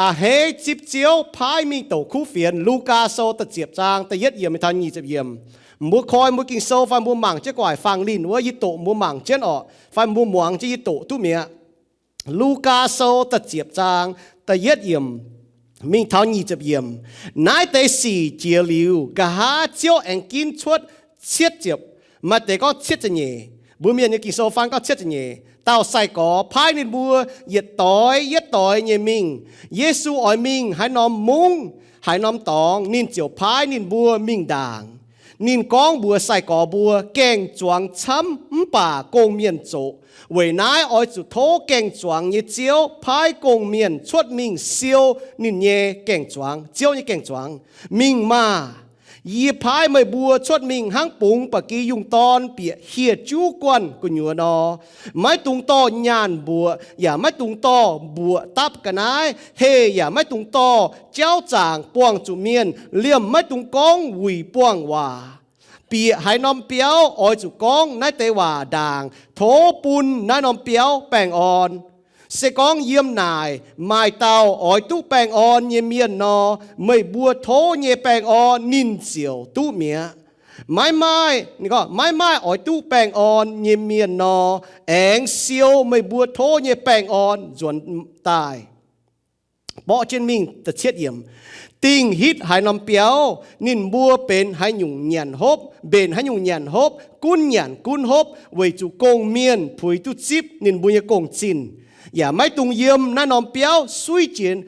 a'hneiv zipv Ziouv paaiv mingh douc kuv fienx. Lugaa Sou da'ziepc zaang da'yietv yiemc mingh taux nyic ziepc yiemc. Mbuo koi mbuo Ging-Sou fai mbuo mangc jienv gu'nguaaic faang linh wuov, yie doqc mbuo mangc jienv orqc, fai mbuo muangx jienv yie doqc duqv mi'aqv. Lugaa Sou da'ziepc zaang da'yietv yiemc mingh taux nyic ziepc yiemc. Naaiv deix sic jiex liuz, nqa'haav Ziouv aengx ginv cuotv cietv ziepc, maaih deix gorngv cietv ziepc nyeic. Mbuo Mienh nyei Ging-Sou faan gorngv cietv ziepc nyeic dauh sai-gorx paaiv ninh mbuo yietc doix yietc doix nyei mingh. Yesu oix mingh haaix norm mungv, haaix norm dorngx, ninh ziouc paaiv ninh mbuo mingh ndaangc. Ninh gorngv mbuox sai-gorx mbuo, Gaeng-zuangx camv mv baac gong-mienh zoqc. Weic naaiv oix zuqc tov gaeng-zuangx nyei Ziouv paaiv gong-mienh cuotv mingh siou ninh nyei gaeng-zuangx, Ziouv nyei gaeng-zuangx. Mingh maah! Yie paaiv meih mbuo cuotv mingh hnangv bungx ba'gi yungh dorn bieqc hieh juv guanh gu'nyuoz nor. Maiv dungx dorh nyaanh mbuoqc, yaac maiv dungx dorh mbuoqc dapv ga'naaiv. Heh yaac maiv dungx dorh jauv zaangc buangh zuqc mienh. Liemh maiv dungx gorngv wuic buangh waac. Bieqc haaix norm biauv oix zuqc gorngv naaiv deix waac ndaangc, tov bun naaiv norm biauv baengh orn. Se gorngv yiem naaic maaih dauh oix duqv baengh orn nyei mienh nor, meih mbuo tov nyei baengh orn ninh ziouc duqv mi'aqv. Maiv maaih, maiv maaih oix duqv baengh orn nyei mienh nor, aengx siou meih mbuo tov nyei baengh orn nzuonx daaih. Borqv jienv mingh da'cietv yiemc. Dingh hitv haaix norm biauv, ninh mbuo benx haaix nyungc nyanc hopv, mbenc haaix nyungc nyanc hopv, gunv nyanc gunv hopv, weic zuqc gong-mienh puix duqv zipv ninh mbuo nyei gong-zinh. Yaac maiv dungx yiem naaiv norm biauv suiv jienv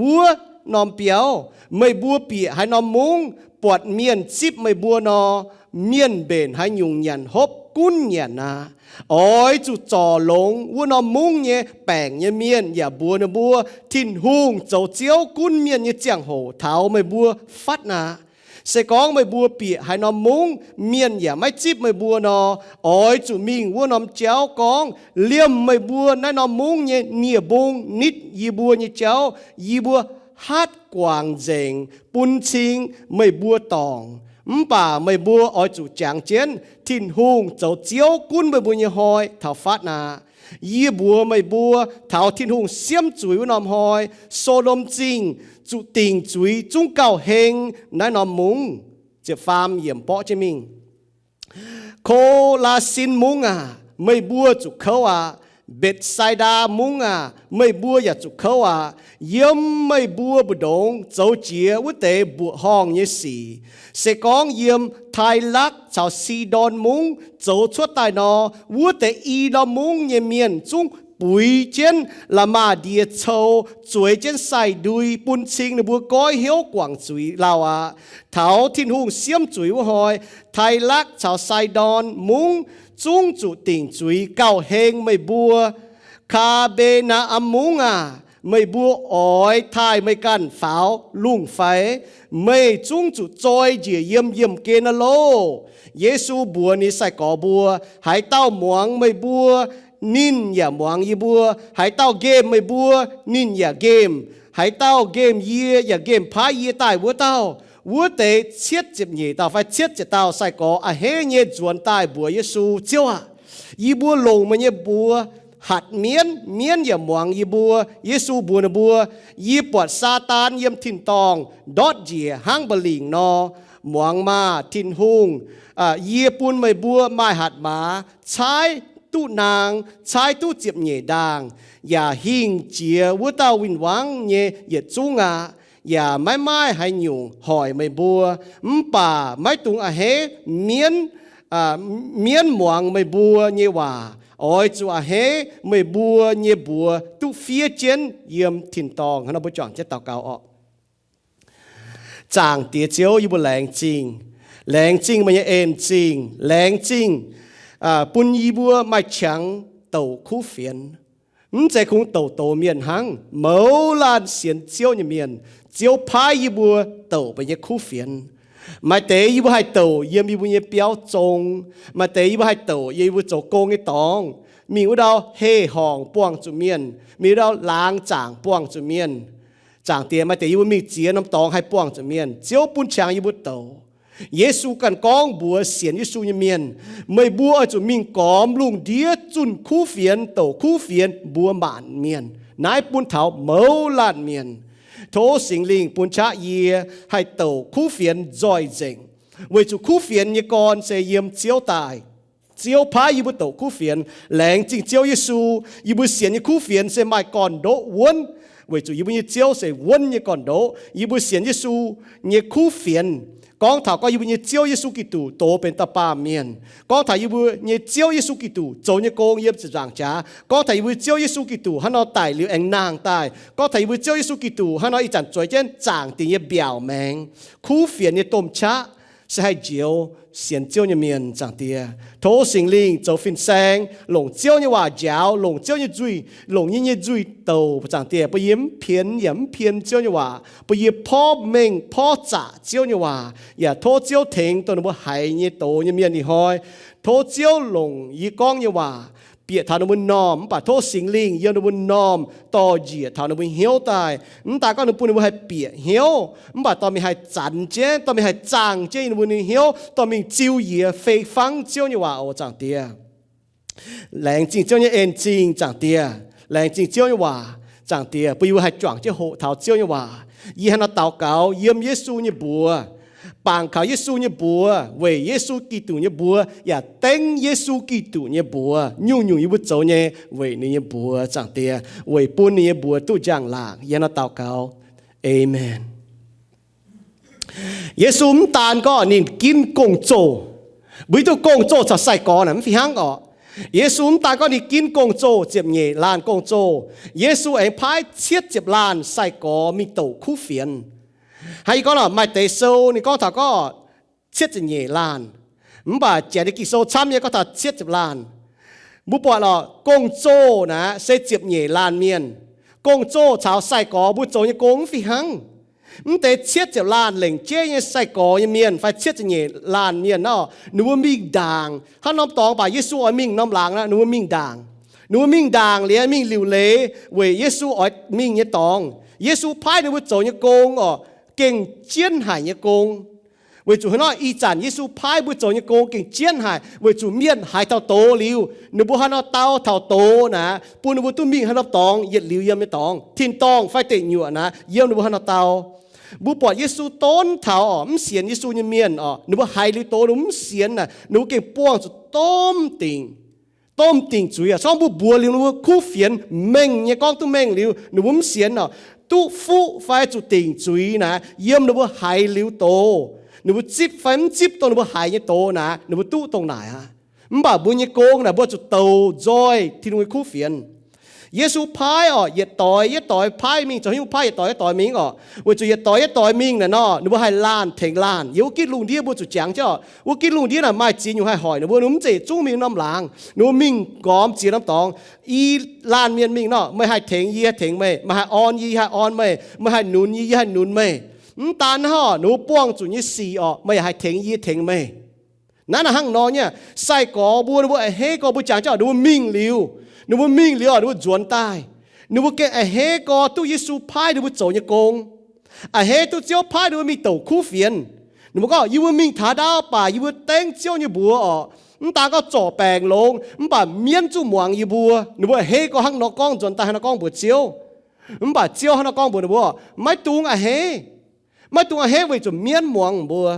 wuov norm biauv. Meih mbuo bieqc haaix norm mungv, buatc mienh zipv meih mbuo nor, mienh mbenc haaix nyungc nyanc hopv gunv nyanc aqv. Oix zuqc zorc longx wuov norm mungv nyei baengc nyei mienh yaac mbuox ninh mbuo, Tin-Hungh zoux Ziouv gunv mienh nyei ziangh hoc taux meih mbuo fatv aqv. Se gorngv meih mbuo bieqc haaix norm mungv, mienh yaac maiv zipv meih mbuo nor, oix zuqc mingh wuov norm jauv gorngv, Liemh meih mbuo naaiv norm mungv nyei nie-mbung nitv yie mbuo nyei jauv, yie mbuo hatv guangc nzengc bun cing meih mbuo dorngc. Mv baac meih mbuo oix zuqc jangx jienv Tin-Hungh zoux Ziouv gunv meih mbuo nyei hnoi taux fatv aqv. Yie mbuox meih mbuo, taux Tin-Hungh siemv zuiz wuov norm hnoi, So^ndom Zingh zuqc dingc zuiz zungv gauh heng naaiv norm mungv. Ziepc faam yiemc borqv jienv mingh. Ko^laa^sin Mungv aac, meih mbuo zuqc kouv aqv. Mbetc^sai^ndaa Mungv aac, meih mbuo yaac zuqc kouv aqv. Yiem meih mbuo mbu'ndongx zoux jiex wuov deix mbuoqc horngh nyei sic. Se gorngv yiem Taailakv caux Sidon Mungv zoux cuotv daaih nor, wuov deix i norm mungv nyei mienh zungv buix jienv la'maah ndie cou, zueiz jienv sai-ndui bun cing ninh mbuo goiv hnyouv guangc zuiz lauh aqv. Taux Tin-Hungh siemv zuiz wuov hnoi, Taailakv caux Sidon Mungv zungv zuqc dingc zuiz gauh heng meih mbuo. Kaa^mbe^naa^am Mungv aac, meih mbuo oix taaih meih ganh faaux lungh fai? Meih zungv zuqc zoi njiec yiem yiemh gen aqv loh. Yesu mbuox ninh sai-gorx mbuo, Haaix dauh muangx meih mbuo, ninh yaac muangx yie mbuo. Haaix dauh nqemh meih mbuo, ninh yaac nqemh. Haaix dauh nqemh yie yaac nqemh paaiv yie daaih wuov dauh. Wuov deix cietv ziepc nyeic dauh fai cietv ziepc dauh sai-gorx a'hneiv nyei nzuonx daaih mbuox Yesu, Ziouv aah! Yie mbuo longc meih nyei mbuox hatc mienv, mienv yaac muangx yie mbuo. Yesu mbuox ninh mbuo, Yie buatc Saadaan yiem tin-dorngh ndortv njiec hnangv mba'lingc nor. Muangx maah! Tin-Hungh, yie bun meih mbuo maaih hatc maaz caaiv duqv naang, caaiv duqv ziepc nyeic ndaangh, yaac hingh jiex wuov dauh win-wangv nyei yietc zungv aqv. Yaac maiv maaih haaix nyungc hoic meih mbuo. Mv baac maiv dungx a'hneiv mienv, mienv muangx meih mbuo nyei waac. Oix zuqc a'hneiv meih mbuo nyei mbuox duqv fiev jienv yiem tin-dorngh. Hnangv nor mbuo juangc jienv daux gaux oc. Zaangc Diex Ziouv, yie mbuo laengz zingh, laengz zingh meih nyei en-zingh, laengz zingh bun yie mbuo maaih qangx douc kuv fienx. Mv zeiz kungx douc douz mienh hnangv, mouz laanh sienx Ziouv nyei mienh, Ziouv paaiv yie mbuo douc meih nyei kuv fienx. Maaih deix yie mbuo haih douc yiem yie mbuo nyei biauv zong. Maaih deix yie mbuo haih douc yiem yie mbuo zoux gong nyei dorngx. Mingh wuov ndau heh horngc buangh zuqc mienh, mingh wuov ndau laangz zaangc buangh zuqc mienh. Zaangc Diex, maaih deix yie mbuo mingh ziex norm dorngx haih buangh zuqc mienh. Ziouv bun qangx yie mbuo douc. Yesu ganh gorngv mbuox sienx Yesu nyei mienh, Meih mbuo oix zuqc mingh gormx lungh ndiev zunh kuv fienx, douc kuv fienx mbuox maanc mienh. Naaiv bun taux mouz laanh mienh. Tov Singx Lingh bun qaqv yie haih douc kuv fienx nzoih nzengc, weic zuqc kuv fienx nyei gorn se yiem Ziouv daaih. Ziouv paaiv yie mbuo douc kuv fienx. Laengz zingh Ziouv Yesu, yie mbuo sienx nyei kuv fienx se maaih gorn-ndoqv wuonv, weic zuqc yie mbuo nyei Ziouv se wuonv nyei gorn-ndoqv. Yie mbuo sienx Yesu nyei kuv fienx gorngv taux gorngv yie mbuo nyei Ziouv Yesu Giduc doz benx dauh baamh mienh, gorngv taux yie mbuo nyei Ziouv Yesu Giduc zoux nyei gong yiem ziepc nzaangc jaax, gorngv taux yie mbuo Ziouv Yesu Giduc hnangv nor daic liuz aengx nangh daaih, gorngv taux yie mbuo Ziouv Yesu Giduc hnangv nor ih zanc zueiz jienv zaangc dingc nyei mbiaauc maengx. Kuv fienx nyei domh qaqv se haih njoux sienx Ziouv nyei mienh, Zaangc Diex. Tov Singx Lingh zoux fin-saeng longc Ziouv nyei waac njaaux, longc Ziouv nyei nzuih, longc yie nyei nzuih douc, Zaangc Diex, bun yie mv pienx yaac mv pien Ziouv nyei waac, bun yie porv mengh porv zaqc Ziouv nyei waac. Yaac tov Ziouv tengx dongh ninh mbuo haiz nyei doz nyei mienh ih hnoi. Tov Ziouv longc yie gorngv nyei waac bieqc taux ninh mbuo m'normh, mv baac tov Singx Lingh yiem ninh mbuo m'normh dorh njiec taux ninh mbuo hnyouv daaih. Mv daan gorngv ninh bun ninh mbuo haih bieqc hnyouv, mv baac dorh mingh haih zanx jienv, dorh mingh haih zaangh jienv ninh mbuo nyei hnyouv, dorh mingh ziux yie fei fangv Ziouv nyei waac oc, Zaangc Diex. Laengz zingh Ziouv nyei en-zingh, Zaangc Diex. Laengz zingh Ziouv nyei waac, Zaangc Diex, bun yie mbuo haih juangc jienv hoqc taux Ziouv nyei waac. Yie hnangv nor daux gaux yiem Yesu nyei mbuox, bangc kaux Yesu nyei mbuox, weic Yesu Giduc nyei mbuox, yaac dengv Yesu Giduc nyei mbuox. Nyungc-nyungc yie mbuo zoux nyei weic ninh nyei mbuox, Zaangc Diex, weic bun ninh nyei mbuox duqv njang-laangc. Yie hnangv nor daux gaux. Aamen. Yesu mv daan gorngv ninh ginv gong-zoh. Mbuo hiuv duqv gong-zoh caux sai-gorx naaic mv fih hnangv orqc. Yesu mv daan gorngv ninh ginv gong-zoh ziepc nyeic laanh gong-zoh. Yesu aengx paaiv cietv ziepc laanh sai-gorx mingh douc kuv fienx. Hnangv yie gorngv lorqc, maaih deix sou ninh gorngv taux gorngv cietv ziepc nyeic laanh. Mv baac janx nyei Ging-Sou camv nyei gorngv taux cietv ziepc laanh. Mbuo buatc lorqc, gong-zoh naaic se ziepc nyeic laanh mienh. Gong-zoh caux sai-gorx mbuo zoux nyei gong mv fih hnangv. Mv deix cietv ziepc laanh lengc jeiv nyei sai-gorx nyei mienh fai cietv ziepc nyeic laanh mienh nor, ninh mbuo mingh ndaangc hnangv norm dorngx, mv baac Yesu oix mingh norm laangz nor, ninh mbuo mingh ndaangc. Ninh mbuo mingh ndaangc liuz mingh liuc leiz weic Yesu oix mingh nyei dorngx. Yesu paaiv ninh mbuo zoux nyei gong orqc, gengh jienv haic nyei gong. Weic zuqc hnangv nor ih zanc Yesu paaiv mbuo zoux nyei gong gengh jienv haic, weic zuqc mienh haiz taux doz liuz, ninh mbuo hnangv nor dau taux doz naaic, bun ninh mbuo duqv mingh hnangv norm dorngx yietc liuz yiem nyei dorngx, tin-dorngh fai deic nyuoqc naaic yiem ninh mbuo hnangv nor dau. Mbuo buatc Yesu donv taux orqc, mv sienx Yesu nyei mienh orqc, ninh mbuo haiz liuz doz ninh mbuo mv sienx naaic, ninh mbuo gengh buangh zuqc domh dingc, domh dingc zuiz aqv. Corc mbuo mbuox liuz ninh mbuo kuv fienx mengh nyei gorngv duqv mengh liuz, ninh mbuo mv sienx orqc, duqv fuqv fai zuqc dingc zuiz naaic, yiem ninh mbuo haiz liuz doz, ninh mbuo zipv fai mv zipv dongh ninh mbuo haiz nyei doz naaic, ninh mbuo duqv dongh naaic aqv. Mv baac mbuo nyei gong naaic mbuo zuqc douc nzoih Tin-Hungh nyei kuv fienx. Yesu paaiv orqc, yietc doix yietc doix paaiv mingh, zoux haaix nyungc paaiv yietc doix yietc doix mingh orqc? Weic zuqc yietc doix yietc doix mingh naaic nor, ninh mbuo haih laanh tengx laanh. Yiem wuov gitv lungh ndiev mbuo zuqc jangx jienv orqc, wuov gitv lungh ndiev naaic maaih ziex nyungc haih hoic ninh mbuo, ninh mbuo mv zeiz zungv mingh norm laangz. Ninh mbuo mingh nqormx ziex norm dorngx. I laanh mienh mingh nor, meih haih tengx yie, yie haih tengx meih. Meih haih orn yie, yie haih orn meih. Meih haih nunz yie, yie haih nunz meih. Mv daan hnangv, ninh mbuo buangh zuqc nyei sic orqc, meih yaac haih tengx yie, yie tengx meih. Naaiv naaic hnangv nor nyei, sai-gorx mbuo, ninh mbuo a'hneiv gorx mbuo jangx jienv orqc, ninh mbuo mingh liuz, ninh mbuo mingh liuz orqc, ninh mbuo nzuonx daaih. Ninh mbuo gengh a'hneiv gorx duqv Yesu paaiv ninh mbuo zoux nyei gong, a'hneiv duqv Ziouv paaiv ninh mbuo mingh douc kuv fienx. Ninh mbuo gorngv, yie mbuo mingh taux ndaauv baac yie mbuo dengv Ziouv nyei mbuox orqc, mv daan gorngv zorc baengc longx, mv baac mienv zungv muangx yie mbuo. Ninh mbuo a'hneiv gorx hnangv nor gorngv, nzuonx daaih hnangv nor gorngv mbuox Ziouv. Mv baac Ziouv hnangv nor gorngv mbuox ninh mbuo, maiv dungx a'hneiv. Maiv dungx a'hneiv weic zuqc mienv muangx mbuo.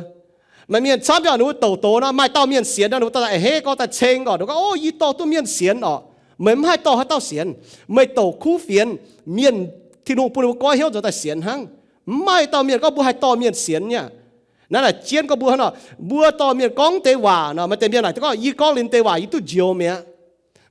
Maaih mienh camv yaac ninh mbuo douc doz nor, maaih dauh mienh sienx nor, ninh mbuo daaih a'hneiv gorx daaih ceng orqc, ninh gorngv, o, yie dorh duqv mienh sienx orqc. Meih mv haih dorh haaix dauh sienx. Meih douc kuv fienx, mienh, Tin-Hungh bun ninh mbuo goiv hnyouv nzuonx daaih sienx hnangv. Mv maaih dauh mienh gorngv mbuo haih dorh mienh sienx nyei. Naaiv naaic jienv gorngv mbuo hnangv nor, mbuo dorh mienh gorngv deix waac nor, maaih deix mienh naaic gorngv, yie gorngv liuz deix waac yie duqv njoux mi'aqv.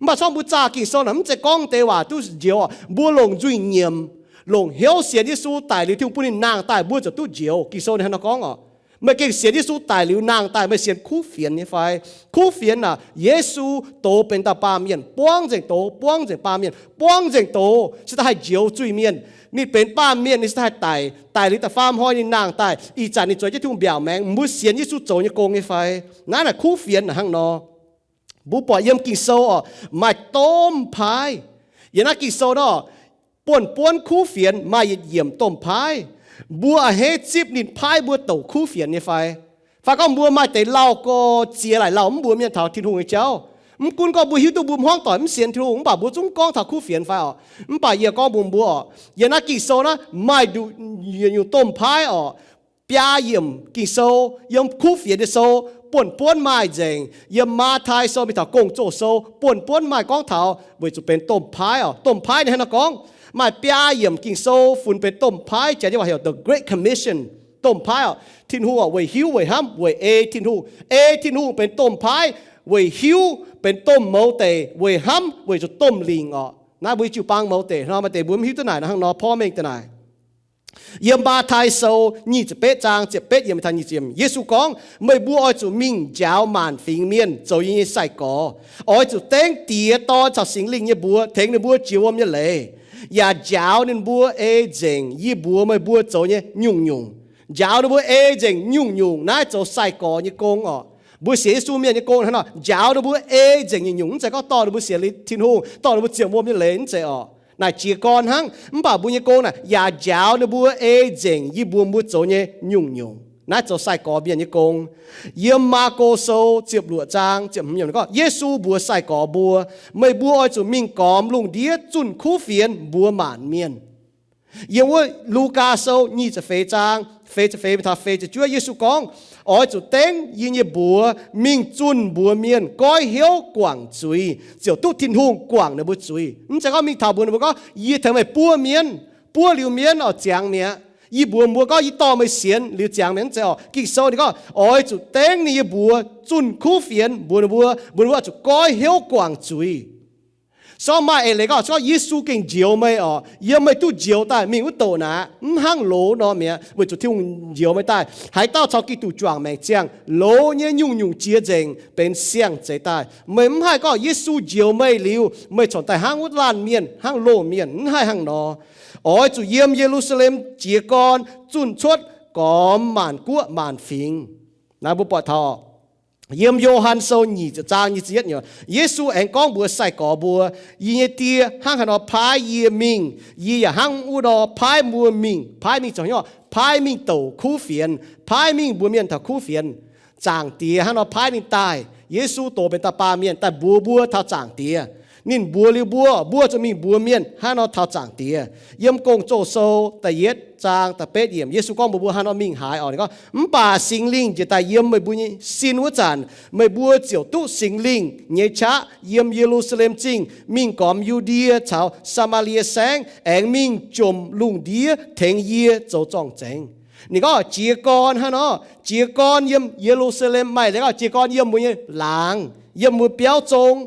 Mv baac corc mbuo zaah Ging-Sou naaic mv zeiz gorngv deix waac duqv njoux orqc. Mbuo longc nzuih nyiemc, longc hnyouv sienx Yesu daic liuz Tin-Hungh bun ninh nangh daaih, mbuo ziouc duqv njoux. Ging-Sou ninh hnangv nor gorngv orqc. Meih gengh sienx Yesu daic liuz nangh daaih, meih sienx kuv fienx nyei fai? Kuv fienx naaic, Yesu doz benx dauh baamh mienh, buangv nzengc doz, buangv nzengc baamh mienh, buangv nzengc doz, se daaih haih njoux zuiz-mienh. Ninh benx baamh mienh, ninh se daaih haih daic. Daic liuz da'faam hnoi ninh nangh daaih, ih zanc ninh zueiz jienv Tin-Hungh mbiaauc maengx. Mbuo sienx Yesu zoux nyei gong nyei fai? Naaiv naaic kuv fienx hnangv nor. Mbuo buatc yiem Ging-Sou orqc, maaih domh paaiv. Yiem naaiv Ging-Sou nor, buonv-buonv kuv fienx maaih yietc yiemc domh paaiv. Mbuo a'hneiv zipv ninh paaiv mbuo douc kuv fienx nyei fai? Fai gorngv mbuo maaih deix lauh gorx ziex laaic lauh mv mbuox mienh taux Tin-Hungh nyei jauv? Mv gunv gorngv mbuo hiuv duqv mbuo hmuangv doic mv sienx Tin-Hungh, mv baac mbuo zungv gorngv taux kuv fienx fai orqc? Mv baac yie gorngv mbuox mbuo orqc, yiem naaiv Ging-Sou naaiv maaih nduqc yietc nyungc domh paaiv orqc. Biaa yiemc Ging-Sou, yiem kuv fienx nyei sou, buonv-buonv maaih nzengc. Yiem Matv^tai Sou mingh taux Gong-Zoh Sou buonv-buonv maaih gorngv taux, weic zuqc benx domh paaiv orqc. Domh paaiv ninh hnangv naaiv gorngv, maaih biaa yiemc Ging-Sou funx benx domh paaiv, janx nyei waac heuc the Great Commission, domh paaiv orqc. Tin-Hungh orqc, weic hiuv, weic hnamv, weic ei Tin-Hungh. Ei Tin-Hungh benx domh paaiv, weic hiuv benx domh mouz deic, weic hnamv weic zuqc domh lingc orqc. Naaiv mbuo jiu-baang mouz deic nor, maaih deix mbuo mv hiuv duqv naaic hnangv nor, porv mengh daaih naaic. Yiem Matv^tai Sou nyic ziepc betv zaang ziepc betv yiemc taux nyic ziepc, Yesu gorngv, meih mbuo oix zuqc mingh njaaux maanc fingx mienh zoux yie nyei sai-gorx. Oix zuqc dengv Diex, Dorn caux Singx Lingh nyei mbuox tengx ninh mbuo jiex wuom nyei leiz, yaac njaaux ninh mbuo ei nzengc yie mbuox meih mbuo zoux nyei nyungc-nyungc. Njaaux ninh mbuo ei nzengc nyungc-nyungc, naaiv zoux sai-gorx nyei gong orqc. Mbuo sienx Yesu mienh nyei gong hnangv nor, njaaux ninh mbuo ei nzengc nyungc-nyungc. Mv zeiz gorngv dorh ninh mbuo sienx liuz Tin-Hungh, dorh ninh mbuo ziepc wuom nyei leiz, mv zeiz orqc. Naaic jiez gorn hnangv. Mv baac mbuo nyei gong naaic, yaac njaaux ninh mbuo ei nzengc yie mbuox mbuo zoux nyei nyungc-nyungc. Naaiv zoux sai-gorx mienh nyei gong. Yiem Maako Sou ziepc luoqc zaang ziepc hmz yiemc gorngv, Yesu mbuox sai-gorx mbuo, meih mbuo oix zuqc mingh gormx lungh ndiev zunh kuv fienx mbuox maanc mienh. Yiem wuov Lugaa Sou nyic ziepc feix zaang feix ziepc feix mingh taux feix ziepc juov, Yesu gorngv, oix zuqc dengv yie nyei mbuox mingh zunh mbuox mienh goiv hnyouv guangc zuiz, ziouc duqv Tin-Hungh guangc ninh mbuo zuiz. Mv zeiz gorngv mingh taux mbuox ninh mbuo gorngv, yie tengx meih buov mienv, buov liuz mienv orqc, ziangx mi'aqv. Yie mbuox mbuo gorngv, yie dorh meih sienx liuz ziangx mi'aqv. Mv zeiz orqc. Ging-Sou ninh gorngv, oix zuqc dengv ninh nyei mbuox zunh kuv fienx mbuox ninh mbuo, mbuox ninh mbuo oix zuqc goiv hnyouv guangc zuiz. Se gorngv maaih eix leiz gorngv, se gorngv Yesu gengh njoux meih orqc, yiem meih duqv njoux daaih mingh wuov douc naaic, mv hnangv loz nor mi'aqv, weic zuqc Tin-Hungh njoux meih daaih haaix dauh caux Giduc juangc maengc ziangh, loz nyei nyungc-nyungc jiex nzengc benx siang-zeix daaih. Meih mv haih gorngv Yesu njoux meih liuz, meih corc daaih hnangv wuov laanh mienh, hnangv loz mienh, mv haih hnangv nor. Oix zuqc yiem Ye^lu^saa^lem jiez gorn zunh cuotv gormx maanc guoqv maanc fingx. Naaiv mbuo buatc taux yiem Yo^han Sou nyic ziepc zaang nyic ziepc yietv, Yesu aengx gorngv mbuox sai-gorx mbuo, yie nyei Die hnangv haaix nor paaiv yie mingh, yie yaac hnangv wuov nor paaiv mbuo mingh. Paaiv mingh zoux hnyouv, paaiv mingh douc kuv fienx, paaiv mingh mbuox mienh taux kuv fienx. Zaangc Diex hnangv nor paaiv ninh daaih. Yesu doz benx dauh baamh mienh daaih mbuox mbuo taux Zaangc Diex. Ninh mbuox liuz mbuo, mbuo zuqc mingh mbuox mienh hnangv nor taux Zaangc Diex. Yiem Gong-Zoh Sou da'yietv zaang da'betv yiemc, Yesu gorngv mbuox mbuo hnangv nor mingh haaix orqc. Ninh gorngv, mv baac Singx Lingh njiec daaih yiem meih mbuo nyei sin wuov zanc, meih mbuo ziouc duqv Singx Lingh nyei qaqv yiem Ye^lu^saa^lem Zingh, mingh gormx Yu^ndie caux Saa^maa^lie Saengv, aengx mingh jomc lungh ndiev tengx yie zoux zorng-zengx. Ninh gorngv jiez gorn hnangv nor, jiez gorn yiem Ye^lu^saa^lem, maaih leiz gorngv jiez gorn yiem mbuo nyei laangz, yiem mbuo biauv zong.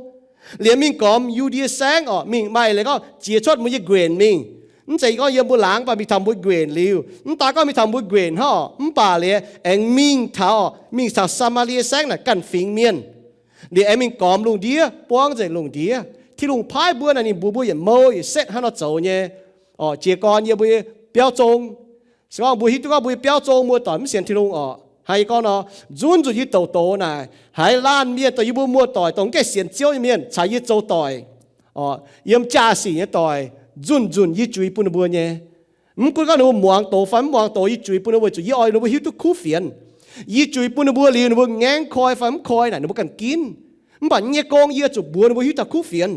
Liemh mingh gormx Yu^ndie Saengv orqc, mingh maaih leiz gorngv jiex cuotv mbuo nyei nquenc mingh. Mv zeiz gorngv yiem mbuo laangz, mv baac mingh taux mbuo nquenc liuz. Mv daaih gorngv mingh taux mbuo nquenc hnangv orqc, mv baac liemh aengx mingh taux, mingh taux Saa^maa^lie Saengv naaic ganh fingx mienh. Liemh aengx mingh gormx lungh ndiev, buangv nzengc lungh ndiev. Tin-Hungh paaiv mbuo naaic ninh mbuox mbuo yietc mouh yietc setv hnangv nor zoux nyei. Orqc, jiez gorn yiem mbuo nyei biauv zong. Se gorngv mbuo hiuv duqv gorngv mbuo nyei biauv zong muoz-doic mv sienx Tin-Hungh orqc, hnangv yie gorngv nor, nzunc nzunc yie douc doz naaic, haaix laanh mienh dongh yie mbuo muoz-doic dongh mv gaengh sienx Ziouv nyei mienh caux yie zoux doic, orqc, yiem jaa-sic nyei doic, nzunc nzunc yie juix bun ninh mbuo nyei. Mv gunv gorngv ninh mbuo muangx doz fai mv muangx doz, yie juix bun ninh mbuo weic zuqc yie oix ninh mbuo hiuv duqv kuv fienx. Yie juix bun ninh mbuo liuz, ninh mbuo ngaengv koi fai mv koi naaic ninh mbuo ganh ginv. Mv baac yie nyei gong yie zuqc mbuox ninh mbuo hiuv taux kuv fienx.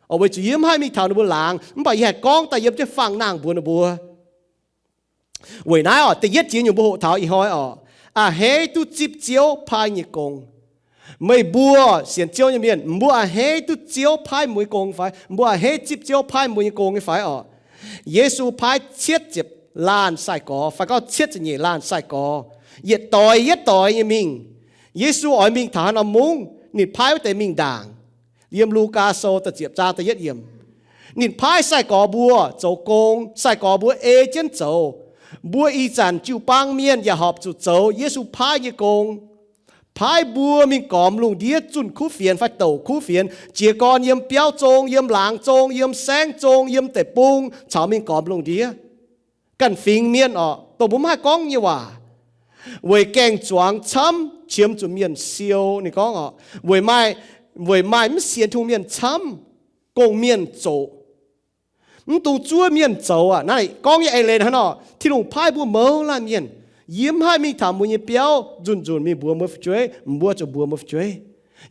Orqc, weic zuqc yie mv haih mingh taux ninh mbuo laangz, mv baac yie haih gorngv daaih yiem jienv fangx nangh mbuox ninh mbuo. Weic naaiv orqc, da'yietv jiex nyungc mbuo hoqc taux ih hnoi orqc, a'hneiv duqv zipv Ziouv paaiv nyei gong. Meih mbuo sienx Ziouv nyei mienh, mbuo a'hneiv duqv Ziouv paaiv mbuo nyei gong fai? Mbuo a'hneiv zipv Ziouv paaiv mbuo nyei gong nyei fai orqc? Yesu paaiv cietv ziepc laanh sai-gorx, fai gorngv cietv ziepc nyeic laanh sai-gorx, yietc doix yietc doix nyei mingh. Yesu oix mingh taux haaix norm mungv, ninh paaiv wuov deix mingh ndaangc. Yiem Lugaa Sou da'ziepc zaang da'yietv yiemc, ninh paaiv sai-gorx mbuo zoux gong, sai-gorx mbuo ei jienv zoux. Mbuo ih zanc jiu-baang mienh yaac horpc zuqc zoux Yesu paaiv nyei gong. Paaiv mbuo mingh gormx lungh ndiev zunh kuv fienx fai douc kuv fienx, jiez gorn yiem biauv zong, yiem laangz zong, yiem saengv zong, yiem deic-bung, caux mingh gormx lungh ndiev. Ganh fingx mienh orqc, dongh mbuo mv haih gorngv nyei waac. Weic gaeng-zuangx camv, qiemx zuqc mienh siou, ninh gorngv orqc. Weic maaih, weic maaih mv sienx Tin-Hungh mienh camv, gong-mienh zoqc. Mv dungx zuov mienh zoux aqv. Naaiv gorngv nyei eix leiz hnangv nor, Tin-Hungh paaiv mbuo mouz laanh mienh. Yie mv haih mingh taux mbuo nyei biauv nzunc nzunc mingh mbuox mbuo fu'jueiv, mbuo zuqc mbuox mbuo fu'jueiv.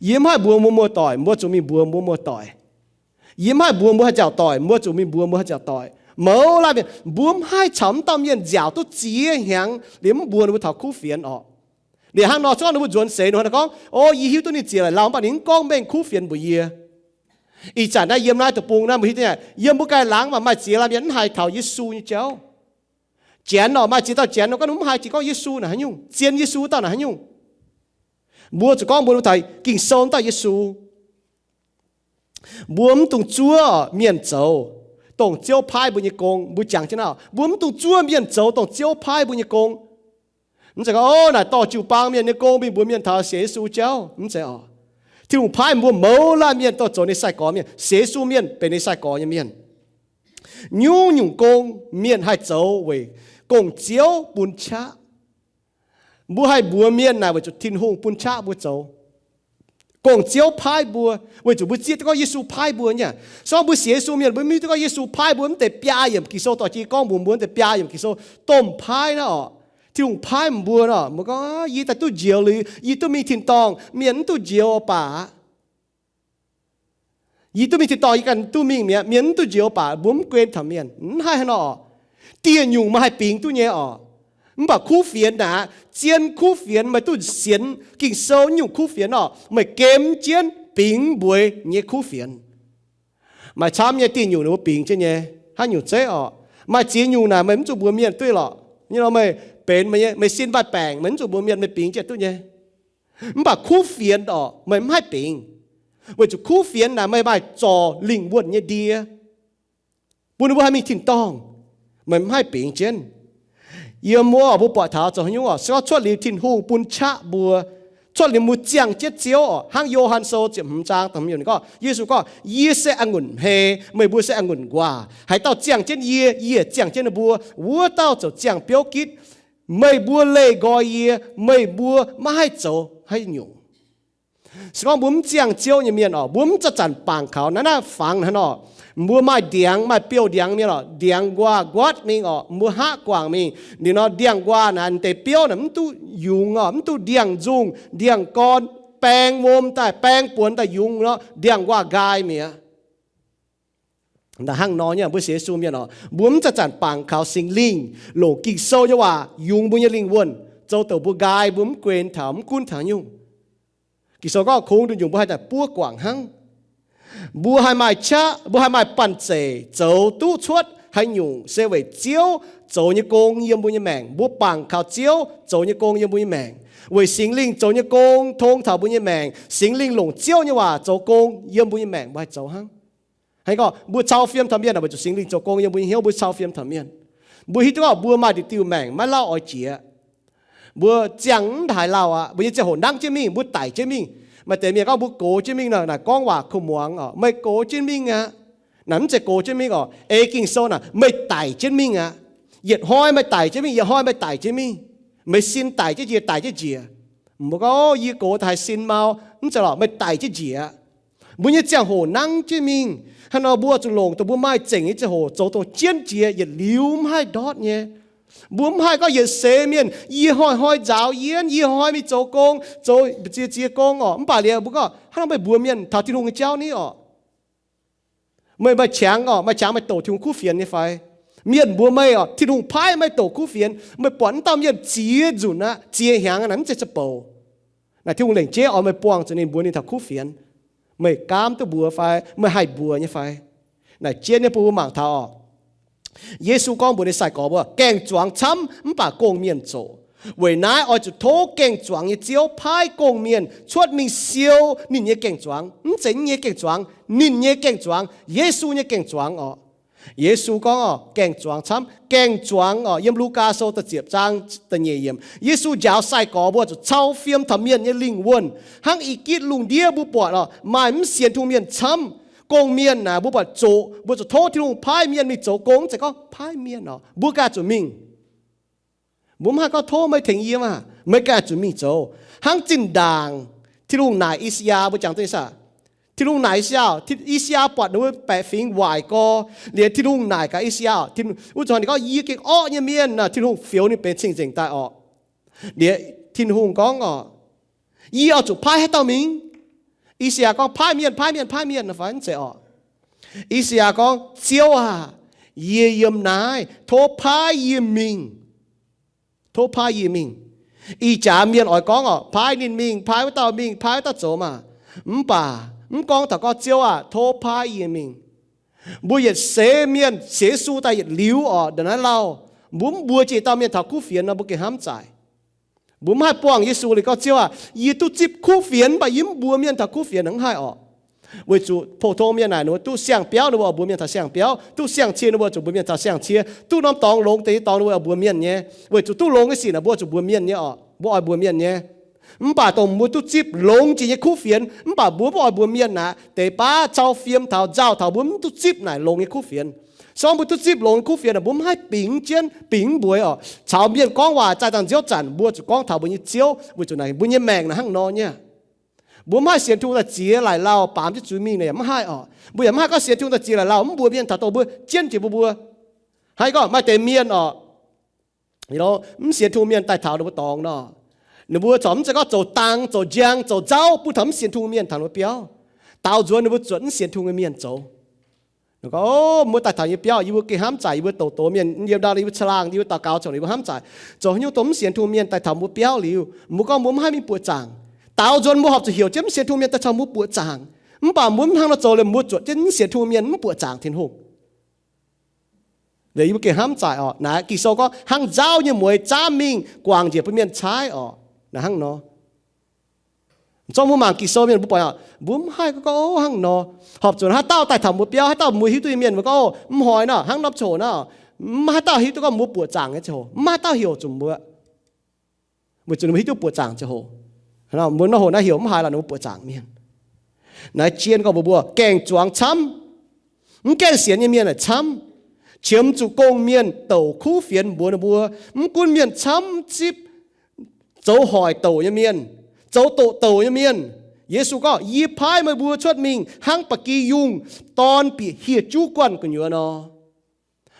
Yie mv haih mbuox mbuo muoz-doic, mbuo zuqc mingh mbuox mbuo muoz-doic. Yie mv haih mbuox mbuo haih nziaauc doic, mbuo zuqc mingh mbuox mbuo haih nziaauc doic. Mouz laanh mienh, mbuo mv haih caux wuov dauh mienh nziaauc duqv ziex hnyangx liemh mv mbuox ninh mbuo taux kuv fienx orqc. Liuz hnangv nor, se gorngv ninh mbuo nzuonx seix nor, ninh gorngv, O, yie hiuv duqv ninh ziex laic lauh, mv baac ninh mv gorngv mengh kuv fienx mbuox yie. Ih zanc naaiv yiem naaiv deic-bung naaiv, mbuo hiuv duqv nyei, yiem mbuo ganh laangz maaih ziex laanh mienh mv haiz taux Yesu nyei jauv. Janx orqc, maaih ziex dauh Janx nor gorngv ninh mv haiz jiex gorngv Yesu naaic haaix nyungc, zien Yesu dauh naaic haaix nyungc. Mbuo zuqc gorngv mbuox ninh mbuo taux Ging-Sou wuov dauh Yesu. Mbuo mv dungx zuov mienh zoux dongh Ziouv paaiv mbuo nyei gong. Mbuo jangx jienv naaiv, mbuo mv dungx zuov mienh zoux dongh Ziouv paaiv mbuo nyei gong. Mv zeiz gorngv, O, naaic dorh jiu-baang mienh nyei gong mingh mbuox mienh taux sienx Yesu jauv. Mv zeiz orqc. Tin-Hungh paaiv mbuo mouz laanh mienh dongh zoux ninh sai-gorx mienh, sienx Yesu mienh benx ninh sai-gorx nyei mienh. Nyungc-nyungc gong mienh haih zoux weic gong-ziouv bun qaqv. Mbuo haih mbuox mienh naaic weic zuqc Tin-Hungh bun qaqv mbuo zoux. Gong-ziouv paaiv mbuo weic zuqc mbuo zieqv duqv gorngv Yesu paaiv mbuo nyei aqv. Se gorngv mbuo sienx Yesu mienh, mbuo mv hiuv duqv gorngv Yesu paaiv mbuo, mv deix biaa yiemc Ging-Sou dorh jienv gorngv mbuox mbuo, mv deix biaa yiemc Ging-Sou domh paaiv naaiv orqc. Tin-Hungh paaiv mbuo nor, mbuo gorngv, Yie daaih duqv njoux liuz, yie duqv mingh tin-dorngh, mienh mv duqv njoux baac aqv. Yie duqv mingh tin-dorngh, yie ganh duqv mingh mi'aqv, mienh mv duqv njoux baac mbuo mv guen taux mienh. Mv haih haaix nor orqc. Dieh nyungc meih haih bingx duqv nyei orqc. Mv baac kuv fienx naaic, zien kuv fienx, meih duqv sienx Ging-Sou nyungc kuv fienx orqc, meih gemx jienv bingx mbuox nyei kuv fienx. Maaih camv nyei dieh nyungc ninh mbuo bingx jienv nyei, haaix nyungc zeiv orqc. Maaih ziex nyungc naaic meih mv zuqc mbuox mienh duqv lorqc. Nyei nor meih benx meih nyei, meih sin mbaih baengc, meih mv zuqc mbuox mienh, meih bingx jienv duqv nyei. Mv baac kuv fienx orqc, meih mv haih bingx, weic zuqc kuv fienx naaic meih maaih zorc lingh wuonh nyei ndie. Bun ninh mbuo haih mingh tin-dorngh, meih mv haih bingx jienv. Yiem wuov mbuo buatc taux zoux haaix nyungc orqc, se gorngv cuotv liuz Tin-Hungh bun qaqv mbuo, cuotv liuz mbuo ziangh jienv Ziouv orqc, hnangv Yo^han Sou ziepc hmz zaang da'hmz yiemc ninh gorngv, Yesu gorngv, Yie se a'ngunc hmei, meih mbuo se a'ngunc nquaah. Haaix dauh ziangh jienv yie, yie ziangh jienv ninh mbuo. Wuov dauh ziouc ziangh biouv gitv. Meih mbuo leih nqoi yie, meih mbuo maiv haih zoux haaix nyungc. Se gorngv mbuo mv ziangh Ziouv nyei mienh orqc, mbuo mv zanc-zanc bangc kaux naaiv, naaiv fangx hnangv nor, mbuo maaih ndiangx, maaih biouv-ndiangx mienh orqc, ndiangx-nquaah nquatv mingh orqc, mbuo hngaqv guangc mingh. Liuz nor ndiangx-nquaah naaic deix biouv naaic mv duqv yungz orqc, mv duqv ndiangx-nzungh, ndiangx-gorn, baeng wuom daaih, baeng buonx daaih yungz nor, ndiangx-nquaah nqaai mi'aqv. Hnangv nor nyei mbuo sienx Yesu mienh orqc, mbuo mv zanc-zanc bangc kaux Singx Lingh longc Ging-Sou nyei waac yungz mbuo nyei lingh wuonh, zoux douc mbuo nqaai, mbuo mv guen taux, mv gunv taux nyungc. Ging-Sou gorngv kungx nduqc nyungc mbuo haih daaih buov guangc hnangv. Mbuo haih maaih qaqv, mbuo haih maaih banh zeic zoux duqv cuotv haaix nyungc se weic Ziouv zoux nyei gong yiem mbuo nyei maengc. Mbuo bangc kaux Ziouv zoux nyei gong yiem mbuo nyei maengc, weic Singx Lingh zoux nyei gong tong taux mbuo nyei maengc. Singx Lingh longc Ziouv nyei waac zoux gong yiem mbuo nyei maengc, mbuo haih zoux hnangv. Hnangv gorngv mbuo cau fiem taux mienh, weic zuqc Singx Lingh zoux gong yiem mbuo nyei hnyouv, mbuo cau fiem taux mienh. Mbuo hiuv duqv gorngv mbuo maaih nduqc diuh maengc maiv lauh oix jiex. Mbuo ziangh mv haaix lauh aqv, mbuo nyei ziangh hoc nangv jienv mingh, mbuo daic jienv mingh. Maaih deix mienh gorngv mbuo gox jienv mingh nor, naaic gorngv waac kuv muangx orqc, meih gox jienv mingh aqv. Naaic mv zeiz gox jienv mingh orqc. Ei Ging-Sou naaic, meih daic jienv mingh aqv. Yietc hnoi meih daic jienv mingh, yietc hnoi meih daic jienv mingh. Meih sin daic jienv njiec, daic jienv njiec. Mbuo gorngv, O, yie gox daaih sin mau. Mv zeiz lorqc, meih daic jienv njiec aqv. Mbuo nyei ziangh hoc nangv jienv mingh. Hnangv nor mbuo zuqc longc dongh mbuo maaih zengc nyei ziangh hoc zoux dongh jienv jiex yietc liuz mv haih ndortv nyei. Mbuo mv haih gorngv yietc seix mienh, yie hnoi-hnoi nzaaux yienv, yie hnoi mingh zoux gong, zoux ziex ziex gong orqc. Mv baac liuz mbuo gorngv, Hnangv nor meih mbuox mienh taux Tin-Hungh nyei jauv ni orqc? Meih maaih qangx orqc, maaih qangx meih doqc Tin-Hungh kuv fienx nyei fai? Mienh mbuox meih orqc, Tin-Hungh paaiv meih doqc kuv fienx, meih buatc wuov dauh mienh ziex nzunc aqv, ziex hnyangx aqv, naaic mv zeiz za'bouc. Naaic Tin-Hungh lengc jeiv oix meih buangh zuqc ninh mbuox ninh taux kuv fienx. Meih gaamv duqv mbuox fai? Meih haih mbuox nyei fai? Naaic jienv nyei bun mbuo mangc taux orqc. Yesu gorngv mbuox ninh sai-gorx mbuo, Gaeng-zuangx camv mv baac gong-mienh zoqc. Weic naaiv oix zuqc tov gaeng-zuangx nyei Ziouv paaiv gong-mienh cuotv mingh siou ninh nyei gaeng-zuangx. Mv zeiz yie nyei gaeng-zuangx, ninh nyei gaeng-zuangx, Yesu nyei gaeng-zuangx orqc. Yesu gorngv orqc, gaeng-zuangx camv. Gaeng-zuangx orqc, yiem Lugaa Sou da'ziepc zaang da'nyeic yiemc, Yesu njaaux sai-gorx mbuo zuqc cau fiem taux mienh nyei lingh wuonh, hnangv i gitv lungh ndiev mbuo buatc orqc, maaih mv sienx Tin-Hungh mienh camv. Gong-mienh naaic mbuo buatc zoqc, mbuo zuqc tov Tin-Hungh paaiv mienh mingh zoux gong. Mv zeiz gorngv paaiv mienh orqc, mbuo ganh zuqc mingh. Mbuo mv haih gorngv, Tov meih tengx yie maah! Meih ganh zuqc mingh zoux. Hnangv zinh ndaangc Tin-Hungh naaic I^saa^yaa, mbuo jangx duqv I^saa, Tin-Hungh naaic I^saa, I^saa buatc ninh mbuo baeqc fingx waaic gorx. Liuz Tin-Hungh naaic gaax I^saa, wuov zanc ninh gorngv, Yie gengh orqv nyei mienh. Naaic Tin-Hungh fioux ninh benx cing-nzengc daaih orqc. Liuz Tin-Hungh gorngv orqc, Yie oix zuqc paaiv haaix dauh mingh? I^saa^yaa gorngv, paaiv mienh, paaiv mienh, paaiv mienh, fai mv zeiz orqc? I^saa^yaa gorngv, Ziouv aah! Yie yiem naaiv, tov paaiv yie mingh. Tov paaiv yie mingh. Ih jaax mienh oix gorngv orqc, paaiv ninh mingh, paaiv wuov dauh mingh, paaiv wuov dauh zoux maah! Mv baac mv gorngv taux gorngv, Ziouv aah! Tov paaiv yie mingh. Mbuo yietc seix mienh sienx Yesu daaih yietc liuz orqc, ndongc naaiv lauh, mbuo mv mbuox jiex dauh mienh taux kuv fienx nor, mbuo gengh hnamv zaaic. Mbuo mv haih buangh Yesu liuz gorngv, Ziouv aah! Yie duqv zipv kuv fienx, mv baac yie mv mbuox mienh taux kuv fienx, mv haih orqc. Weic zuqc pou-tong mienh naaic ninh mbuo duqv siang-biauv, ninh mbuo oix mbuox mienh taux siang-biauv, duqv siang-cie, ninh mbuo zuqc mbuox mienh taux siang-cie, duqv norm dorngx longx deix nyei dorngx ninh mbuo oix mbuox mienh nyei. Weic zuqc duqv longx nyei sic naaic mbuo zuqc mbuox mienh nyei orqc, mbuo oix mbuox mienh nyei. Mv baac dongh mbuo duqv zipv longx jiex nyei kuv fienx, mv baac mbuo mv oix mbuox mienh aqv, deix baav cau fiem taux nzauh taux mbuo mv duqv zipv naaic longx nyei kuv fienx. Se gorngv mbuo duqv zipv longx nyei kuv fienx aah, mbuo mv haih bingx jienv, bingx mbueix orqc, caux mienh gorngv waac zaih dangh nziouv zanc, mbuo zuqc gorngv taux mbuo nyei Ziouv, weic zuqc naaic mbuo nyei maengc naaic hnangv nor nyei. Mbuo mv haih sienx Tin-Hungh daaih ziex laaic lauh baamz jienv zuiz mingh naaic yaac mv haih orqc. Mbuo yaac mv haih gorngv sienx Tin-Hungh daaih ziex laaic lauh mv mbuox mienh taux dongh mbuo jienv jiex mbuo mbuo. Haaix gorngv maaih deix mienh orqc, mv sienx Tin-Hungh mienh daaih taux ninh mbuo dorngx nor, ninh mbuo corc mv zeiz gorngv zoux dang, zoux njang, zoux nzauh bun taux mv sienx Tin-Hungh mienh taux ninh mbuo biauv. Daaux nzuonx ninh mbuo zuotc mv sienx Tin-Hungh nyei mienh zoux. Ninh gorngv, Mbuo daaih taux yie biauv, yie mbuo gengh hnamv zaaic, yie mbuo douz-douz mienh, yiem ndau yie mbuo caangh laangh, yie mbuo daux gaux congx, yie mbuo hnamv zaaic, zoux haaix nyungc dongh mv sienx Tin-Hungh mienh daaih taux mbuo biauv liuz, mbuo gorngv mbuo mv haih mingh buoqc zaangc. Daaux nzuonx mbuo horpc zuqc heuc jienv mv sienx Tin-Hungh mienh daaih caux mbuo buoqc zaangc. Mv baac mbuo mv hnangv nor zoux liuz, mbuo zuotc jienv mv sienx Tin-Hungh mienh mv buoqc zaangc Tin-Hungh. Liuz yie mbuo gengh hnamv zaaic orqc. Naaiv Ging-Sou gorngv hnangv nzauh nyei mueix zaamv mingh guangc njiec bun mienh caaiv orqc. Naaiv hnangv nor. Zorqv mbuo mangc Ging-Sou mienh mbuo buatc orqc, mbuo mv haih gorngv, O, hnangv nor. Horpc zuqc haaix dauh daaih taux mbuo biauv, haaix dauh mbuo hiuv duqv nyei mienh mbuo gorngv, O, mv hnoi nor, hnangv norm ziangh hoc nor, mv maaih haaix dauh hiuv duqv gorngv mbuo buoqc zaangc nyei ziangh hoc, mv maaih haaix dauh heuc zuqc mbuo. Weic zuqc ninh mbuo hiuv duqv buoqc zaangc ziangh hoc. Mbuo nor hoc naaiv heuc mv haiz lorqc, ninh mbuo buoqc zaangc mienh. Naaiv jien gorngv mbuox mbuo gaeng-zuangx camv, mv gaengh sienx nyei mienh naaic camv, qiemx zuqc gong-mienh douc kuv fienx mbuox ninh mbuo. Mv gunv mienh camv zipv zoux hoic douc nyei mienh, zoux doqc douc nyei mienh. Yesu gorngv, Yie paaiv meih mbuo cuotv mingh hnangv ba'gi yungh dorn bieqc hieh juv guanh gu'nyuoz nor.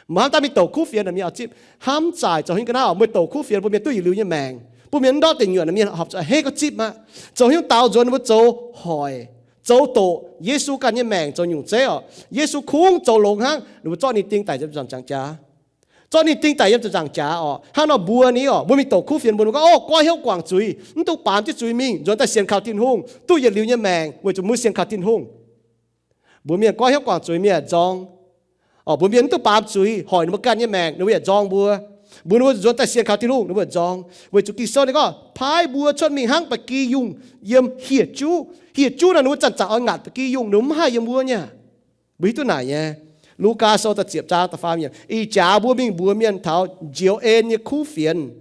Meih hnamv daaih mingh douc kuv fienx naaic mienh oix zipv? Hnamv zaaic zoux haaix nyungc ga'naaiv orqc, meih douc kuv fienx bun mienh duqv yietc liuz nyei maengc, bun mienh mv ndortv deic nyuoqc naaic mienh horpc zuqc hei gorngv zipv aqv. Zoux haaix nyungc daaux nzuonx ninh mbuo zoux hoic, zoux doqc Yesu ganh nyei maengc zoux nyungc zeiv orqc. Yesu kungx zoux longx hnangv, ninh mbuo zorqv ninh ding daic yiem ziepc nzaangc jaax. Zorqv ninh ding daic yiem ziepc nzaangc jaax orqc. Hnangv nor mbuo ni orqc, mbuo mingh douc kuv fienx mbuo, mbuo gorngv, O, goiv hnyouv guangc zuiz, mv dungx baamz jienv zuiz mingh, nzuonx daaih sienx kaux Tin-Hungh, duqv yietc liuz nyei maengc weic zuqc mbuo sienx kaux Tin-Hungh. Mbuox mienh goiv hnyouv guangc zuiz, mienh aah nzorng. Orqc, mbuox mienh mv dungx baamz zuiz, hoic ninh mbuo ganh nyei maengc, ninh mbuo yaac nzorng mbuo. Mbuox ninh mbuo nzuonx daaih sienx kaux Tin-Hungh, ninh mbuo yaac nzorng. Weic zuqc Ging-Sou ninh gorngv paaiv mbuo cuotv mingh hnangv ba'gi yungh yiem hieh juv. Hieh juv naaic ninh mbuo zanc-zanc oix ngaatc ba'gi yungh, ninh mbuo mv haih yiem wuov nyei. Mbuo hiuv duqv naaic nyei. Lugaa Sou da'ziepc zaang da'faam yiemc, Ih jaax mbuo mingh mbuox mienh taux njoux en nyei kuv fienx,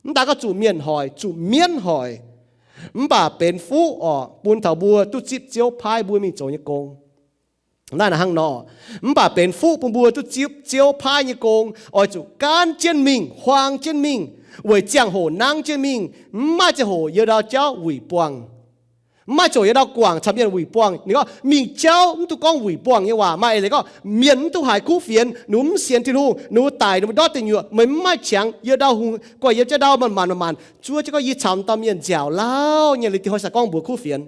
mv daaih gorngv zuqc mienh hoic, zuqc mienv hoic, mv baac benx fuqv orqc bun taux mbuo duqv zipv Ziouv paaiv mbuo mingh zoux nyei gong. Naaiv hnangv nor, mv baac benx fuqv bun mbuo duqv zipv Ziouv paaiv nyei gong, oix zuqc gaanv jienv mingh, huaang jienv mingh, weic ziangh hoc nangv jienv mingh, mv maaih ziangh hoc yiem ndau jauv wuic buangh. Mv maaih ziangh hoc yiem ndau guangc caux mienh wuic buangh. Ninh gorngv mingh jauv mv dungx gorngv wuic buangh nyei waac. Maaih eix leiz gorngv mienh mv dungx haiz kuv fienx, ninh mbuo mv sienx Tin-Hungh, ninh mbuo daic, ninh mbuo ndortv deic nyuoqc, meih mv maaih qangx yiem ndau hungh, guanh yiem jienv ndau maanc maanc maanc maanc, zuov jienv gorngv yie caux dauh mienh nziaauc lauh nyei, liuz dingc hnoi sai gorngv mbuox kuv fienx.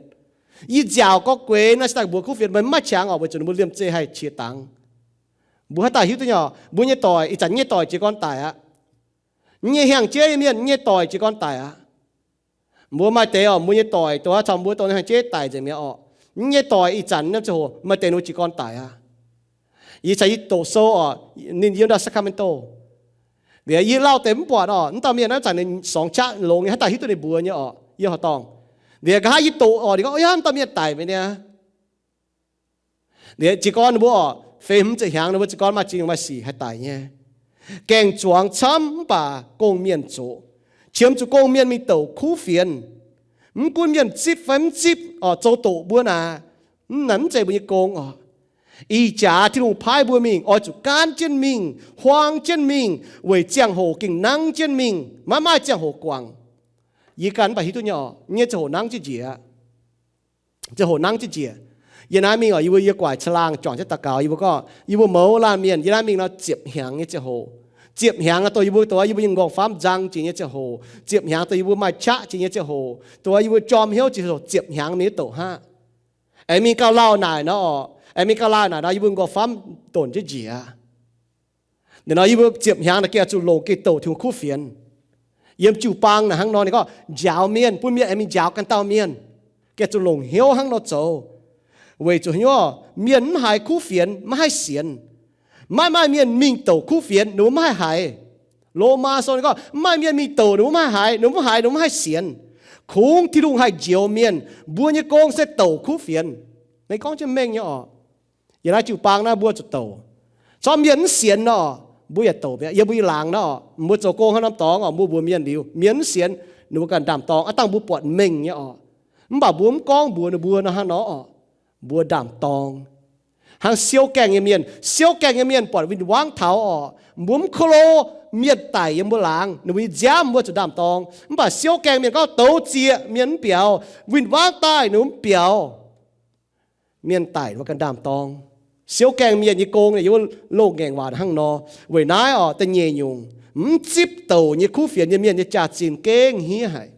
Yie nziaauc gorngv gueix naaiv se daaih mbuox kuv fienx, meih mv maaih qangx orqc, weic zuqc ninh mbuo liemh zeih haih qiex dangx. Mbuo haaix dauh hiuv duqv nyei orqc, mbuo nyei doic, ih zanc nyei doic jiez gorn daic aqv. Nyei hiaangx jeiv nyei mienh nyei doic jiez gorn daic aqv. Mbuo maaih deix orqc, mbuo nyei doic dongh haaix caux mbuo dongh hiaangx jeiv daic nzengc mi'aqv orqc. Nyei doic ih zanc naaiv ziangh hoc maaih deix ninh jiez gorn daic aqv. Yie caux yie doqc sou orqc, ninh yiem ndau Sacramento. Liuz yie lauh deix mv buatc orqc, mv dauh mienh naaiv zanc ninh sorngx qaqv longx nyei, haaix dauh hiuv duqv ninh mbuox nyei orqc, yie horqc dorngh. Liuz nqa'haav yie doqc orqc, ninh gorngv, O, yaac mv dauh mienh daic mi'aqv. Liuz jiez gorn ninh mbuo orqc, feix hmz ziepc hnyangx ninh mbuo jiez gorn maaih ziex nyungc maaih sic haih daic nyei. Gaeng-zuangx camv mv baac gong-mienh zoqc, qiemx zuqc gong-mienh mingh douc kuv fienx. Mv gunv mienh zipv fai mv zipv orqc, zoux doqc mbuo naaic, mv naaic mv zeiz mbuo nyei gong orqc. Ih jaax Tin-Hungh paaiv mbuo mingh, oix zuqc gaanv jienv mingh, huaang jienv mingh, weic ziangh hoc gengh nangv jienv mingh, maiv maaih ziangh hoc guangc. Yie ganh mv baac hiuv duqv nyei orqc, nyei ziangh hoc nangv jienv njiec aqv. Ziangh hoc nangv jienv njiec. Yie naaiv mingh orqc, yie mbuo yie guaaic caangh laangh juangc jienv daux gaux, yie mbuo gorngv yie mbuo mouz laanh mienh, yie naaiv mingh nor ziepc hnyangx nyei ziangh hoc. Ziepc hnyangx dongh yie mbuo, dongh yie mbuo nyei m'nqorngv-famv nzang jiex nyei ziangh hoc. Ziepc hnyangx dongh yie mbuo maaih qaqv jiex nyei ziangh hoc. Dongh yie mbuo jorm hnyouv jiex ziangh hoc, ziepc hnyangx mingh duqv doqc hnangv. Aengx mingh gauh lauh naaic nor, aengx mingh gauh lauh naaic nor, yie mbuo nqorngv-famv donc jienv njiec aqv. Naaiv nor yie mbuo ziepc hnyangx naaic gengh zuqc longc geh douc Tin-Hungh kuv fienx. Yiem jiu-baang naaic hnangv nor ninh gorngv njaaux mienh, bun mienh aengx mingh njaaux ganh dauh mienh. Gengh zuqc longc hnyouv hnangv nor zoux. Weic zuqc hnyouv, mienh mv haiz kuv fienx maiv haih sienx. Maiv maaih mienh mingh douc kuv fienx ninh mbuo maiv haih haiz. Lomaa Sou ninh gorngv maiv maaih mienh mingh douc ninh mbuo maiv haih haiz, ninh mbuo mv haiz, ninh mbuo maiv haih sienx. Kungx Tin-Hungh haih njoux mienh, mbuo nyei gong se douc kuv fienx. Ninh gorngv jienv mengh nyei orqc. Yiem naaiv jiu-baang naaiv mbuo zuqc douc. Corc mienh mv sienx nor, mbuo yaac douc mi'aqv. Yiem mbuo nyei laangz nor, mbuo zoux gong haaix norm dorngx oc, mbuo mbuox mienh liuz, mienh mv sienx, ninh mbuo ganh ndaam-dorng, aav dangh mbuo buatc mengh nyei orqc. Mv baac mbuo mv gorngv mbuox ninh mbuo nor hnangv nor orqc, mbuo ndaam-dorng. Hnangv siouv gaengh nyei mienh, siouv gaengh nyei mienh buatc win-wangv taux orqc, mbuo mv ko lo mienh daic yiem mbuo laangz, ninh mbuo nyei nziaamv mbuo zuqc ndaam-dorng. Mv baac siouv gaengh mienh gorngv douz zieqc mienh mv biaux, win-wangv daaih ninh mbuo mv biaux. Mienh daic mbuo ganh ndaam-dorng. Siouv gaengh mienh nyei gong yiem wuov loz-ngaengc waac hnangv nor. Weic naaiv orqc, da'nyeic nyungc, mv zipv douc nyei kuv fienx nyei mienh nyei jaax-zinh gengh hniev haic.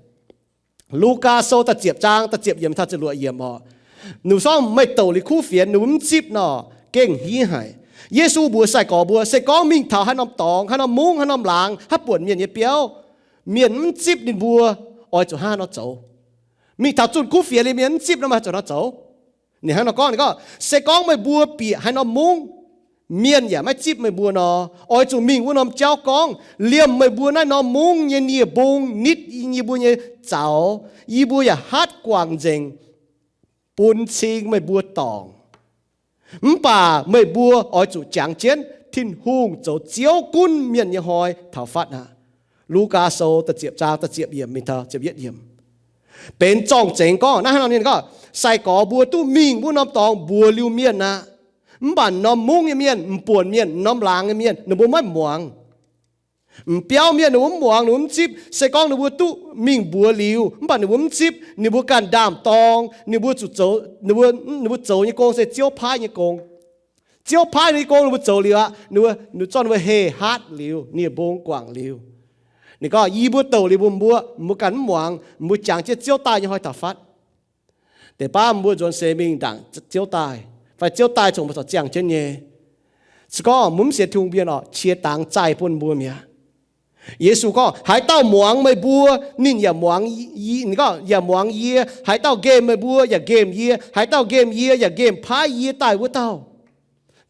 Lugaa Sou da'ziepc zaang da'ziepc yiemc taux ziepc luoqc yiemc orqc, ninh gorngv meih douc liuz kuv fienx ninh mbuo mv zipv nor, gengh hniev haic. Yesu mbuox sai-gorx mbuo, se gorngv mingh taux haaix norm dorngx, haaix norm mungv, haaix norm laangz, haaix buonc mienh nyei biauv, mienh mv zipv ninh mbuo, oix zuqc hnangv haaix nor zoux? Mingh taux zunh kuv fienx liuz mienh mv zipv nor, meih zuqc hnangv nor zoux? Ninh hnangv nor gorngv, ninh gorngv, se gorngv meih mbuo bieqc haaix norm mungv, mienh yaac maiv zipv meih mbuo nor, oix zuqc mingh wuov norm jauv gorngv, liemh meih mbuo naaiv norm mungv nyei nie-mbung nitv yie mbuo nyei zaux, yie mbuo yaac hatv guangc nzengc bun cing meih mbuo dorngc. Mv baac meih mbuo oix zuqc jangx jienv Tin-Hungh zoux Ziouv gunv mienh nyei hnoi taux fatv aqv. Lugaa Sou da'ziepc zaang da'ziepc yiemc mingh taux ziepc yietv yiemc. Benx zorng-zengx gorngv naaiv hnangv nor, ninh gorngv sai-gorx mbuo duqv mingh wuov norm dorngx mbuox liuz mienh aqv. Mv baac norm mungv nyei mienh, m'buonc mienh, norm laangz nyei mienh, ninh mbuo maiv muangx. M'biauv mienh ninh mbuo mv muangx, ninh mbuo mv zipv. Se gorngv ninh mbuo duqv mingh mbuox liuz, mv baac ninh mbuo mv zipv, ninh mbuo ganh ndaam-dorng, ninh mbuo zuqc zoux, ninh mbuo, ninh mbuo zoux nyei gong se Ziouv paaiv nyei gong. Ziouv paaiv ninh nyei gong ninh mbuo zoux liuz aqv, ninh mbuo, ninh mbuo zorqv ninh mbuo heh hatv liuz, nie-mbung guangc liuz. Ninh gorngv, yie mbuo douc liuz mbuox mbuo, mbuo ganh mv muangx, mbuo jangx jienv Ziouv daaih nyei hnoi taux fatv. Deix baav mbuo nzuonx seix mingh ndaangc Ziouv daaih, fai Ziouv daaih congx mbuo corc ziangh jienv nyei. Se gorngv mbuo mv sienx Tin-Hungh mienh orqc, qiex dangx zaih bun mbuo mi'aqv. Yesu gorngv, haaix dauh muangx meih mbuo, ninh yaac muangx, ninh gorngv, yaac muangx yie. Haaix dauh nqemh meih mbuo yaac nqemh yie. Haaix dauh nqemh yie yaac nqemh paaiv yie daaih wuov dauh.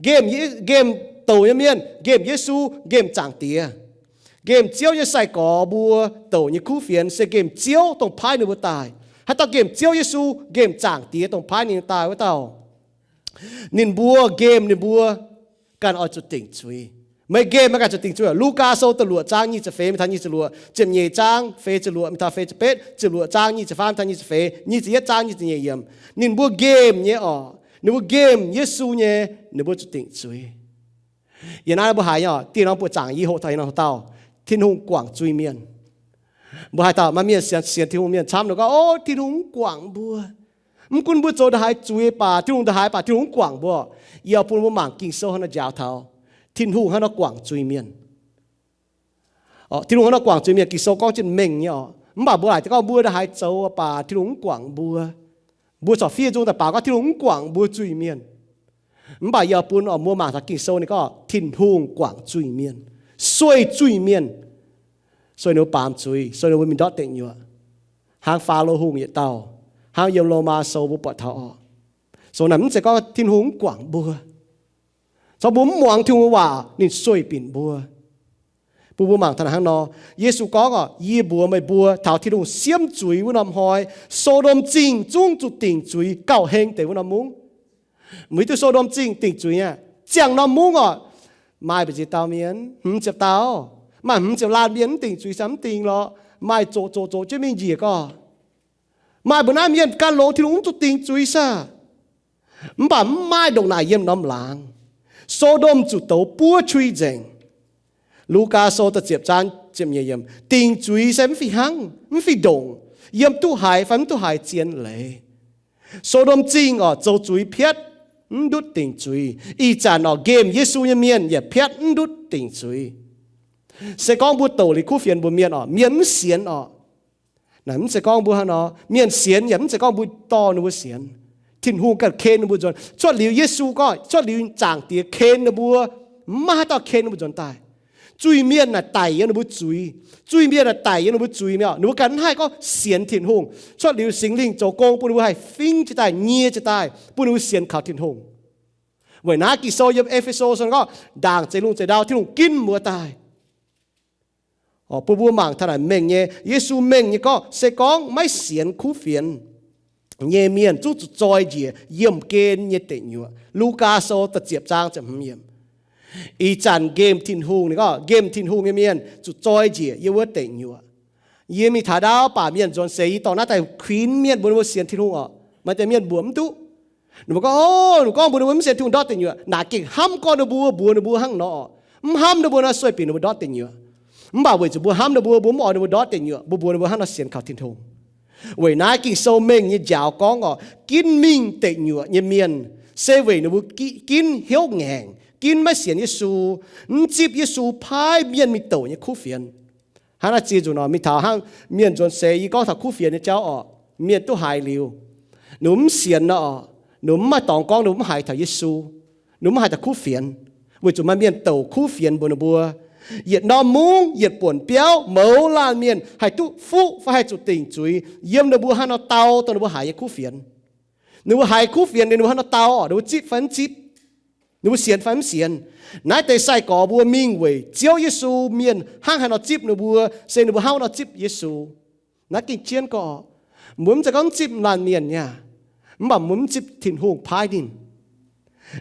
Nqemh, nqemh douc nyei mienh, nqemh Yesu, nqemh Zaangc Diex. Nqemh Ziouv nyei sai-gorx mbuo douc nyei kuv fienx se nqemh Ziouv dongh paaiv ninh mbuo daaih. Haaix dauh nqemh Ziouv Yesu, nqemh Zaangc Diex dongh paaiv ninh daaih wuov dauh. Ninh mbuo nqemh ninh mbuo ganh oix zuqc dingc zuiz. Meih nqemh meih ganh zuqc dingc zuiz. Lugaa Sou da'luoqc zaang nyic ziepc feix mingh taux nyic ziepc luoqc, ziepc nyeic zaang feix ziepc luoqc mingh taux feix ziepc betv, ziepc luoqc zaang nyic ziepc faam mingh taux nyic ziepc feix, nyic ziepc yietv zaang nyic ziepc nyeic yiemc. Ninh mbuo nqemh Yesu nyei, ninh mbuo zuqc dingc zuiz. Yiem naaiv mbuo haiz nyei, dieh norm buoqc zaangc yie hoqc taux ih norm hoc dauh, Tin-Hungh guangc zuiz-mienh. Mbuo haaix dauh maaih mienh sienx, sienx Tin-Hungh mienh camv, ninh gorngv, o, Tin-Hungh mv guangc mbuo. Mv gunv mbuo zoux ndongc haaix zuiz baac, Tin-Hungh ndongc haaix baac, Tin-Hungh mv guangc mbuo. Yie oix bun mbuo mangc Ging-Sou haaix nor njaaux taux Tin-Hungh haaix nor guangc zuiz-mienh. Orqc, Tin-Hungh haaix nor guangc zuiz-mienh, Ging-Sou gorngv jienv mengh nyei orqc. Mv baac mbuo laaic gorngv mbuo ndongc haaix zoux baac Tin-Hungh mv guangc mbuo. Mbuo corc fiev nzung daaih baaux gorngv Tin-Hungh mv guangc mbuo zuiz-mienh. Mv baac yie oix bun oc, mbuo mangc taux Ging-Sou ninh gorngv Tin-Hungh guangc zuiz-mienh, sueih zuiz-mienh, sueih ninh mbuo baamz zuiz, sueih ninh mbuo mingh ndortv deic nyuoqc, hnangv Faalo Hungh yietc dauh, hnangv yiem Lomaa Sou mbuo buatc taux orqc. Sou naaic mv zeiz gorngv Tin-Hungh mv guangc mbuo. Corc mbuo mv muangx Tin-Hungh waac, ninh sueih binc mbuo. Bun mbuo mangc taux hnangv nor, Yesu gorngv orqc, yie mbuox meih mbuo, taux Tin-Hungh siemv zuiz wuov norm hnoi, So^ndom Zingh zungv zuqc dingc zuiz gauh heng deix wuov norm mungv. Mbuo hiuv duqv So^ndom Zingh dingc zuiz aqv. Ziangh norm mungv orqc, maaih mbu'ziex dauh mienh, hmz ziepc dauh, maaih hmz ziepc laanh mienh mv dingc zuiz saah? Mv dingc lorqc. Maaih zoqc zoqc zoqc jienv mingh njiec gorqv. Maaih mbuo naaiv mienh gan longx Tin-Hungh mv zuqc dingc zuiz saah? Mv baac mv maaih ndongc naaic yiem norm laangz. So^ndom zuqc douz buov qui nzengc. Lugaa Sou da'ziepc zaang ziepc nyeic yiemc, dingc zuiz se mv fih hnangv, mv fih ndongc, yiem duqv haiz fai mv duqv haiz zien leiz. So^ndom Zingh orqc, zoux zuiz piatv, mv ndutv dingc zuiz. Ih zanc orqc, nqemh Yesu nyei mienh yaac piatv mv ndutv dingc zuiz. Se gorngv mbuo douc liuz kuv fienx mbuox mienh orqc, mienh mv sienx orqc. Naaic mv zeiz gorngv mbuo hnangv nor, mienh sienx yaac mv zeiz gorngv mbuo dorh ninh mbuo sienx. Tin-Hungh ganh ken ninh mbuo nzuonx. Cuotv liuz Yesu gorngv, cuotv liuz Zaangc Diex ken ninh mbuo, maiv maaih haaix dauh ken ninh mbuo nzuonx daaih. Zuiz-mienh naaic daic yiem ninh mbuo zuiz. Zuiz-mienh naaic daic yiem ninh mbuo zuiz mi'aqv. Ninh mbuo ganh mv haih gorngv sienx Tin-Hungh. Cuotv liuz Singx Lingh zoux gong bun ninh mbuo haih fingx jiez daaih, nyie jiez daaih, bun ninh mbuo sienx kaux Tin-Hungh. Weic naaiv Ging-Sou yiem E^fe^so sou gorngv, ndaangc zeix lungh zeix ndau Tin-Hungh ginv mbuo daaih. Bun mbuo mangc taux naaic mengh nyei, Yesu mengh nyei gorngv, se gorngv maiv sienx kuv fienx nyei mienh zungv zuqc zoi njiec yiemh gen nyei deic nyuoqc. Lugaa Sou da'ziepc zaang ziepc hmz yiemc. Ih zanc nqemh Tin-Hungh, ninh gorngv nqemh Tin-Hungh nyei mienh zuqc zoi njiec yiem wuov deic nyuoqc. Yie mingh taux ndaauv baac mienh nzuonx seix, yie dorh naaiv daaih kuinx mienh mbuox ninh mbuo sienx Tin-Hungh orqc. Maaih deix mienh mbuox mv duqv. Ninh mbuo gorngv, o, ninh gorngv mbuox ninh mbuo mv sienx Tin-Hungh ndortv deic nyuoqc, naaic gengh hnamv gorngv ninh mbuo, mbuox ninh mbuo hnangv nor orqc. Mv hnamv ninh mbuo nor sueih bieqc ninh mbuo ndortv deic nyuoqc. Mv baac weic zuqc mbuo hnamv ninh mbuo, mbuo mv oix ninh mbuo ndortv deic nyuoqc, mbuo mbuox ninh mbuo hnangv nor sienx kaux Tin-Hungh. Weic naaiv Ging-Sou mengh nyei njaaux gorngv orqc, ginv mingh deic nyuoqc nyei mienh, se weic ninh mbuo ginv hnyouv ngaengc, ginv maiv sienx Yesu, mv zipv Yesu paaiv mienh mingh douc nyei kuv fienx. Hnangv naaiv ziex nzunc nor mingh taux hnangv mienh nzuonx seix, yie gorngv taux kuv fienx nyei jauv orqc, mienh duqv haiz liuz, ninh mbuo mv sienx nor orqc, ninh mbuo mv maaih dorngx gorngv ninh mbuo mv haiz taux Yesu, ninh mbuo mv haiz taux kuv fienx, weic zuqc maaih mienh douc kuv fienx mbuox ninh mbuo, yietc norm mungv, yietc buonc biauv, mouz laanh mienh haih duqv fuqv fai haih zuqc dingc zuiz yiem ninh mbuo hnangv nor dau dongh ninh mbuo haiz nyei kuv fienx. Ninh mbuo haiz kuv fienx liuz ninh mbuo hnangv nor dau orqc, ninh mbuo zipv fai mv zipv, ninh mbuo sienx fai mv sienx. Naaiv deix sai-gorx mbuo mingh weic Ziouv Yesu mienh hnangv haaix nor zipv ninh mbuo, se ninh mbuo hnangv nor zipv Yesu. Naaiv gengh jienv gorx, mbuo mv zeiz gorngv mv zipv laanh mienh nyei, mv baac mbuo mv zipv Tin-Hungh paaiv ninh.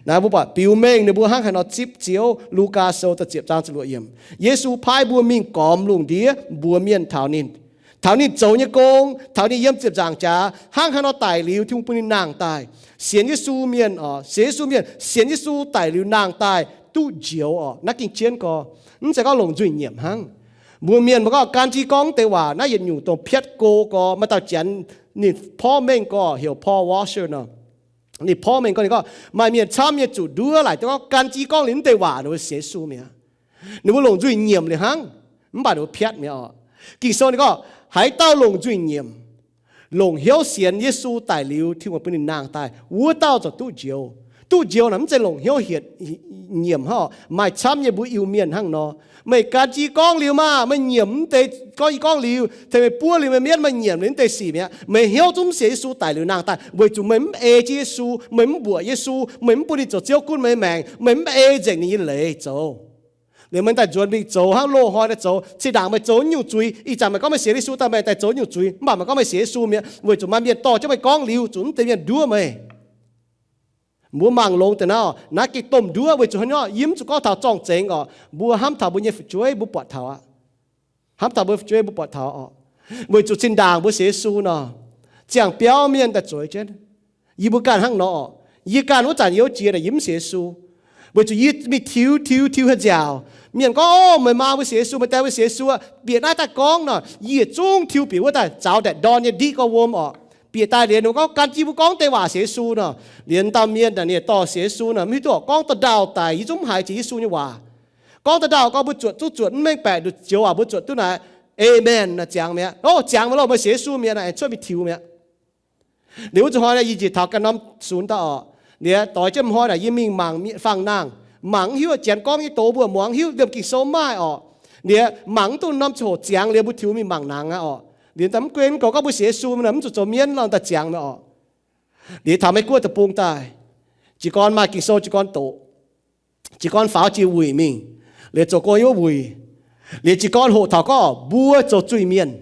Naaiv mbuo buatc biux mengh ninh mbuo hnangv haaix nor zipv Ziouv. Lugaa Sou da'ziepc zaang ziepc luoqc yiemc, Yesu paaiv mbuo mingh gormx lungh ndiev mbuox mienh taux ninh, taux ninh zoux nyei gong, taux ninh yiem ziepc nzaangc jaax hnangv haaix nor daic liuz Tin-Hungh bun ninh nangh daaih. Sienx Yesu mienh orqc, sienx Yesu mienh, sienx Yesu daic liuz nangh daaih duqv njoux orqc. Naaiv gengh jienv gorx, mv zeiz gorngv longc nzuih nyiemc hnangv. Mbuo mienh mbuo gorngv gan jiez gorngv mv deix waac, naaiv yietc nyungc dongh piatv go gorx. Maaih dauh janx ninh porv mengh gorx heuc Paul Washer nor. Ninh porv mengh gorx, ninh gorngv maaih mienh camv nyei zuqc nduov laaic duqv gorngv gan jiez gorngv liuz mv deix waac ninh mbuo sienx Yesu mi'aqv. Ninh mbuo longc nzuih nyiemc liuz hnangv, mv baac ninh mbuo piatv mi'aqv orqc. Ging-Sou ninh gorngv haaix dauh longc nzuih nyiemc, longc hnyouv sienx Yesu daic liuz Tin-Hungh bun ninh nangh daaih, wuov dauh ziouc duqv njoux. Duqv njoux naaic mv zeiz longc hnyouv hietc nyiemc hnangv orqc. Maaih camv nyei mbuo Iu-Mienh hnangv nor, meih gan jiez gorngv liuz maah, meih nyiemc mv deix gorngv, yie gorngv liuz, tengx meih buov liuz meih mienv, meih nyiemc liuz mv deix sic mi'aqv. Meih hnyouv zungv mv sienx Yesu daic liuz nangh daaih, weic zuqc meih mv ei jienv Yesu, meih mv mbuoqc Yesu, meih mv bun ninh zoux Ziouv gunv meih nyei maengc, meih mv ei nzengc ninh nyei leiz zoux. Liuz meih daaih nzuonx mingh zoux hnangv loz-hnoi daaih zoux. Zinh ndaangc meih zoux nyungc zuiz, ih zanc meih gorngv meih sienx Yesu daaih, meih daaih zoux nyungc zuiz, mv baac meih gorngv meih sienx Yesu mi'aqv, weic zuqc maaih mienh dorh jienv meih gorngv liuz, zuqc mv deix mienh nduov meih. Mbuo mangc longx deix naaiv, naaiv gengh domh nduov. Weic zuqc haaix nyungc? Yie mv zuqc gorngv taux zorng-zengx orqc. Mbuo hnamv taux mbuo nyei fu'jueiv mbuo buatc taux aqv. Hnamv taux mbuo fu'jueiv mbuo buatc taux orqc. Weic zuqc zinh ndaangc mbuo sienx Yesu nor, ziangh biauv mienh daaih zueiz jienv. Yie mbuo ganh hnangv nor orqc. Yie ganh wuov zanc youz jiex naaic yie mv sienx Yesu, weic zuqc yie mingh tiux tiux tiux haaix nziaauc, mienh gorngv, O, meih maa mbuo sienx Yesu, meih die mbuo sienx Yesu aqv. Bieqc naaiv daaih gorngv nor, yie zungv tiux bieqc wuov daaih, zaux ndaetc ndorn nyei ndiqv gorx wuom orqc. Bieqc daaih liuz ninh mbuo gorngv, Gan jienv mbuo gorngv deix waac sienx Yesu nor. Liuz dauh mienh naaic ninh dorh sienx Yesu nor, mv hiuv duqv gorngv dauh ndaauh daic, yie zungv mv haiz jiex Yesu nyei waac. Gorngv dauh ndaauh gorngv mbuo zuotc zungv zuotc mv mengh baeqc nduqc joux waac, mbuo zuotc duqv naaic Amen naaic ziangx mi'aqv. O, ziangx mi'aqv loh, meih sienx Yesu mi'aqv naaic, cuotv mingh tiux mi'aqv. Liuz wuov zuqc hnoi naaic yie njiec taux ganh norm sunx daaih orqc. Liuz doix jienv m'hnoi naaic yie mingh mangc fangx nangh, mangc mv hiuv, janx gorngv nyei doz mbuo muangx hiuv, liemh Ging-Sou maaih orqc. Liuz mangc mv duqv norm ziangh hoc ziangx liuz mbuo tiux mingh mangc nangx aqv orqc. Liuz daaih mv guen gorngv, gorngv mbuo sienx Yesu nor mv zuqc zoux mienv lorh, daaih ziangx mi'aqv orqc. Liuz taux Meiv Guoqv deic-bung daaih, jiez gorn maaih Ging-Sou jiez gorn doqc, jiez gorn faaux jiex wuic mingh, liuz zoux gong yiem wuov wuic. Liuz jiez gorn hoqc taux gorngv mbuo zoux zuiz mienh.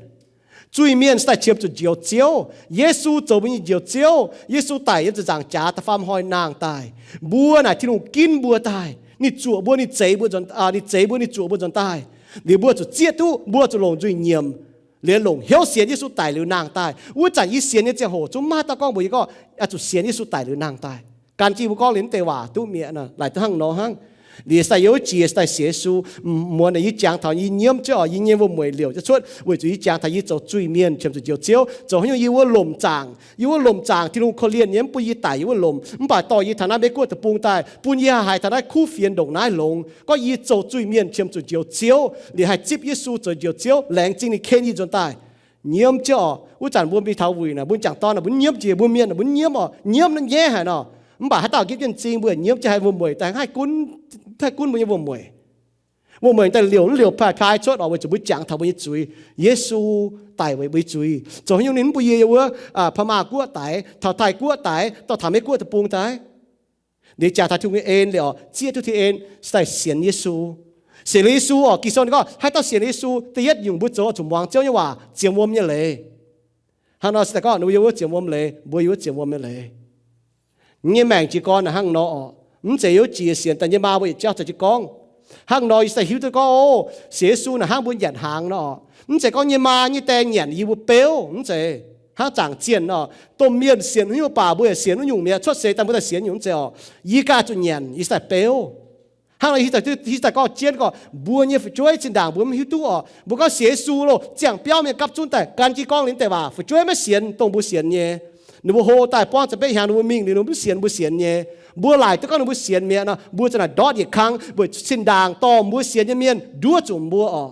Zuiz mienh se daaih qiemx zuqc Njoux Ziouv. Yesu zoux mbuo nyei Njoux Ziouv. Yesu daic yiem ziepc nzaangc jaax da'faam hnoi nangh daaih. Mbuo naaic Tin-Hungh ginv mbuo daaih. Ninh zuoqc mbuo, ninh zeix mbuo, ninh zeix mbuo, ninh zuoqc mbuo nzuonx daaih. Liuz mbuo zuqc zieqv duqv, mbuo zuqc longc nzuih nyiemc, liuz longc hnyouv sienx Yesu daic liuz nangh daaih. Wuov zanc yie sienx nyei ziangh hoc zungv maaih dauh gorngv mbuox yie gorngv, Aa, zuqc sienx Yesu daic liuz nangh daaih. Gan jienv mbuo gorngv liuz mv deix waac duqv mi'aqv nor, laaic duqv hnangv nor hnangv. Liuz daaih youz jiex daaih sienx Yesu. Muonz naaic yie jangx taux yie nyiemv jienv orqc, yie nyei wuom-mueic liouc jienv cuotv, weic zuqc yie jangx taux yie zoux zuiz-mienh qiemx zuqc Njoux Ziouv. Zoux haaix nyungc yie wuov lomc zaangc, yie wuov lomc zaangc Tin-Hungh korv-lienh nyei, mv bun yie daic yie wuov lomc, mv baac dorh yie taux naaiv Meiv Guoqv deic-bung daaih, bun yie haih taux naaiv kuv fienx ndongc naaiv longx, gorngv yie zoux zuiz-mienh qiemx zuqc Njoux Ziouv, liuz haih zipv Yesu zoux Njoux Ziouv, laengz zingh ninh ken yie nzuonx daaih. Nyiemv jienv oc. Wuov zanc mbuo mingh taux wuic naaic, mbuo jangc dorn naaic, mbuo nyiemv jiex, mbuo mienh mbuo nyiemv oc, nyiemv naaiv nyaiv haic nor. Mv baac haaix dauh nyiemv jienv m'zing mbuo nyiemv jienv haih mbuo mueic daaih, haih gunv mbuo nyei wuom-mueic. Wuom-mueic daaih liouc, liouc paaiv-paaiv cuotv oc, weic zuqc mbuo jangx taux mbuo nyei zuiz. Yesu daic weic mbuo nyei zuiz. Zoux haaix nyungc ninh mv bun yie yiem wuov Paa Maa guoqv daix, taux Taiv guoqv daix, dorh taux Meiv guoqv deic-bung daaih. Liuz jangx taux Tin-Hungh nyei en liuz oc, zieqv duqv Tin-Hungh en, se daaih sienx Yesu. Sienx liuz Yesu oc, Ging-Sou ninh gorngv haaix dauh sienx liuz Yesu, da'yietv nyungc mbuo zoux zuqc muangx Ziouv nyei waac, ziemx wuom nyei leiz. Hnangv nor se daaih gorngv ninh mbuo yiem wuov ziemx wuom leiz, mbuo yiem wuov ziemx wuom nyei leiz. Nyei maengc jiez gorn naaic hnangv nor oc. Mv zeiz yiem wuov jiex sienx daaih nyei maa mbuo yietc jauv zoux jiez gorngv. Hnangv nor yie se daaih hiuv duqv gorngv, o, sienx Yesu naaic hnangv mbuo nyanc hnaangx nor oc. Mv zeiz gorngv nyei maa nyei die nyanc yie mbuo beu, mv zeiz. Hnangv zaangc zienh nor, domh mienh sienx haaix nyungc baac mbuo yaac sienx wuov nyungc mi'aqv. Cuotv seix daaih mbuo daaih sienx nyungc mv zeiz oc. Yie ganh zuqc nyanc, yie se daaih beu. Hnangv nor yie se daaih gorngv jienv gorngv, mbuo nyei fu'jueiv zinh ndaangc mbuo mv hiuv duqv oc. Mbuo gorngv sienx Yesu loh, ziangh biauv mienh gapv zunv daaih gan jiez gorn liuz deix waac, fu'jueiv maiv sienx dongh mbuo sienx nyei. Ninh mbuo hlo daaih buangv za'betv hnyangx ninh mbuo mingh liuz ninh mbuo mv sienx mbuo sienx nyei. Mbuo laaic duqv gorngv ninh mbuo sienx mi'aqv nor, mbuo za'naaic ndortv yietc kang weic zuqc zinh ndaangc dorh mbuo sienx nyei mienh nduov zuqc mbuo oc.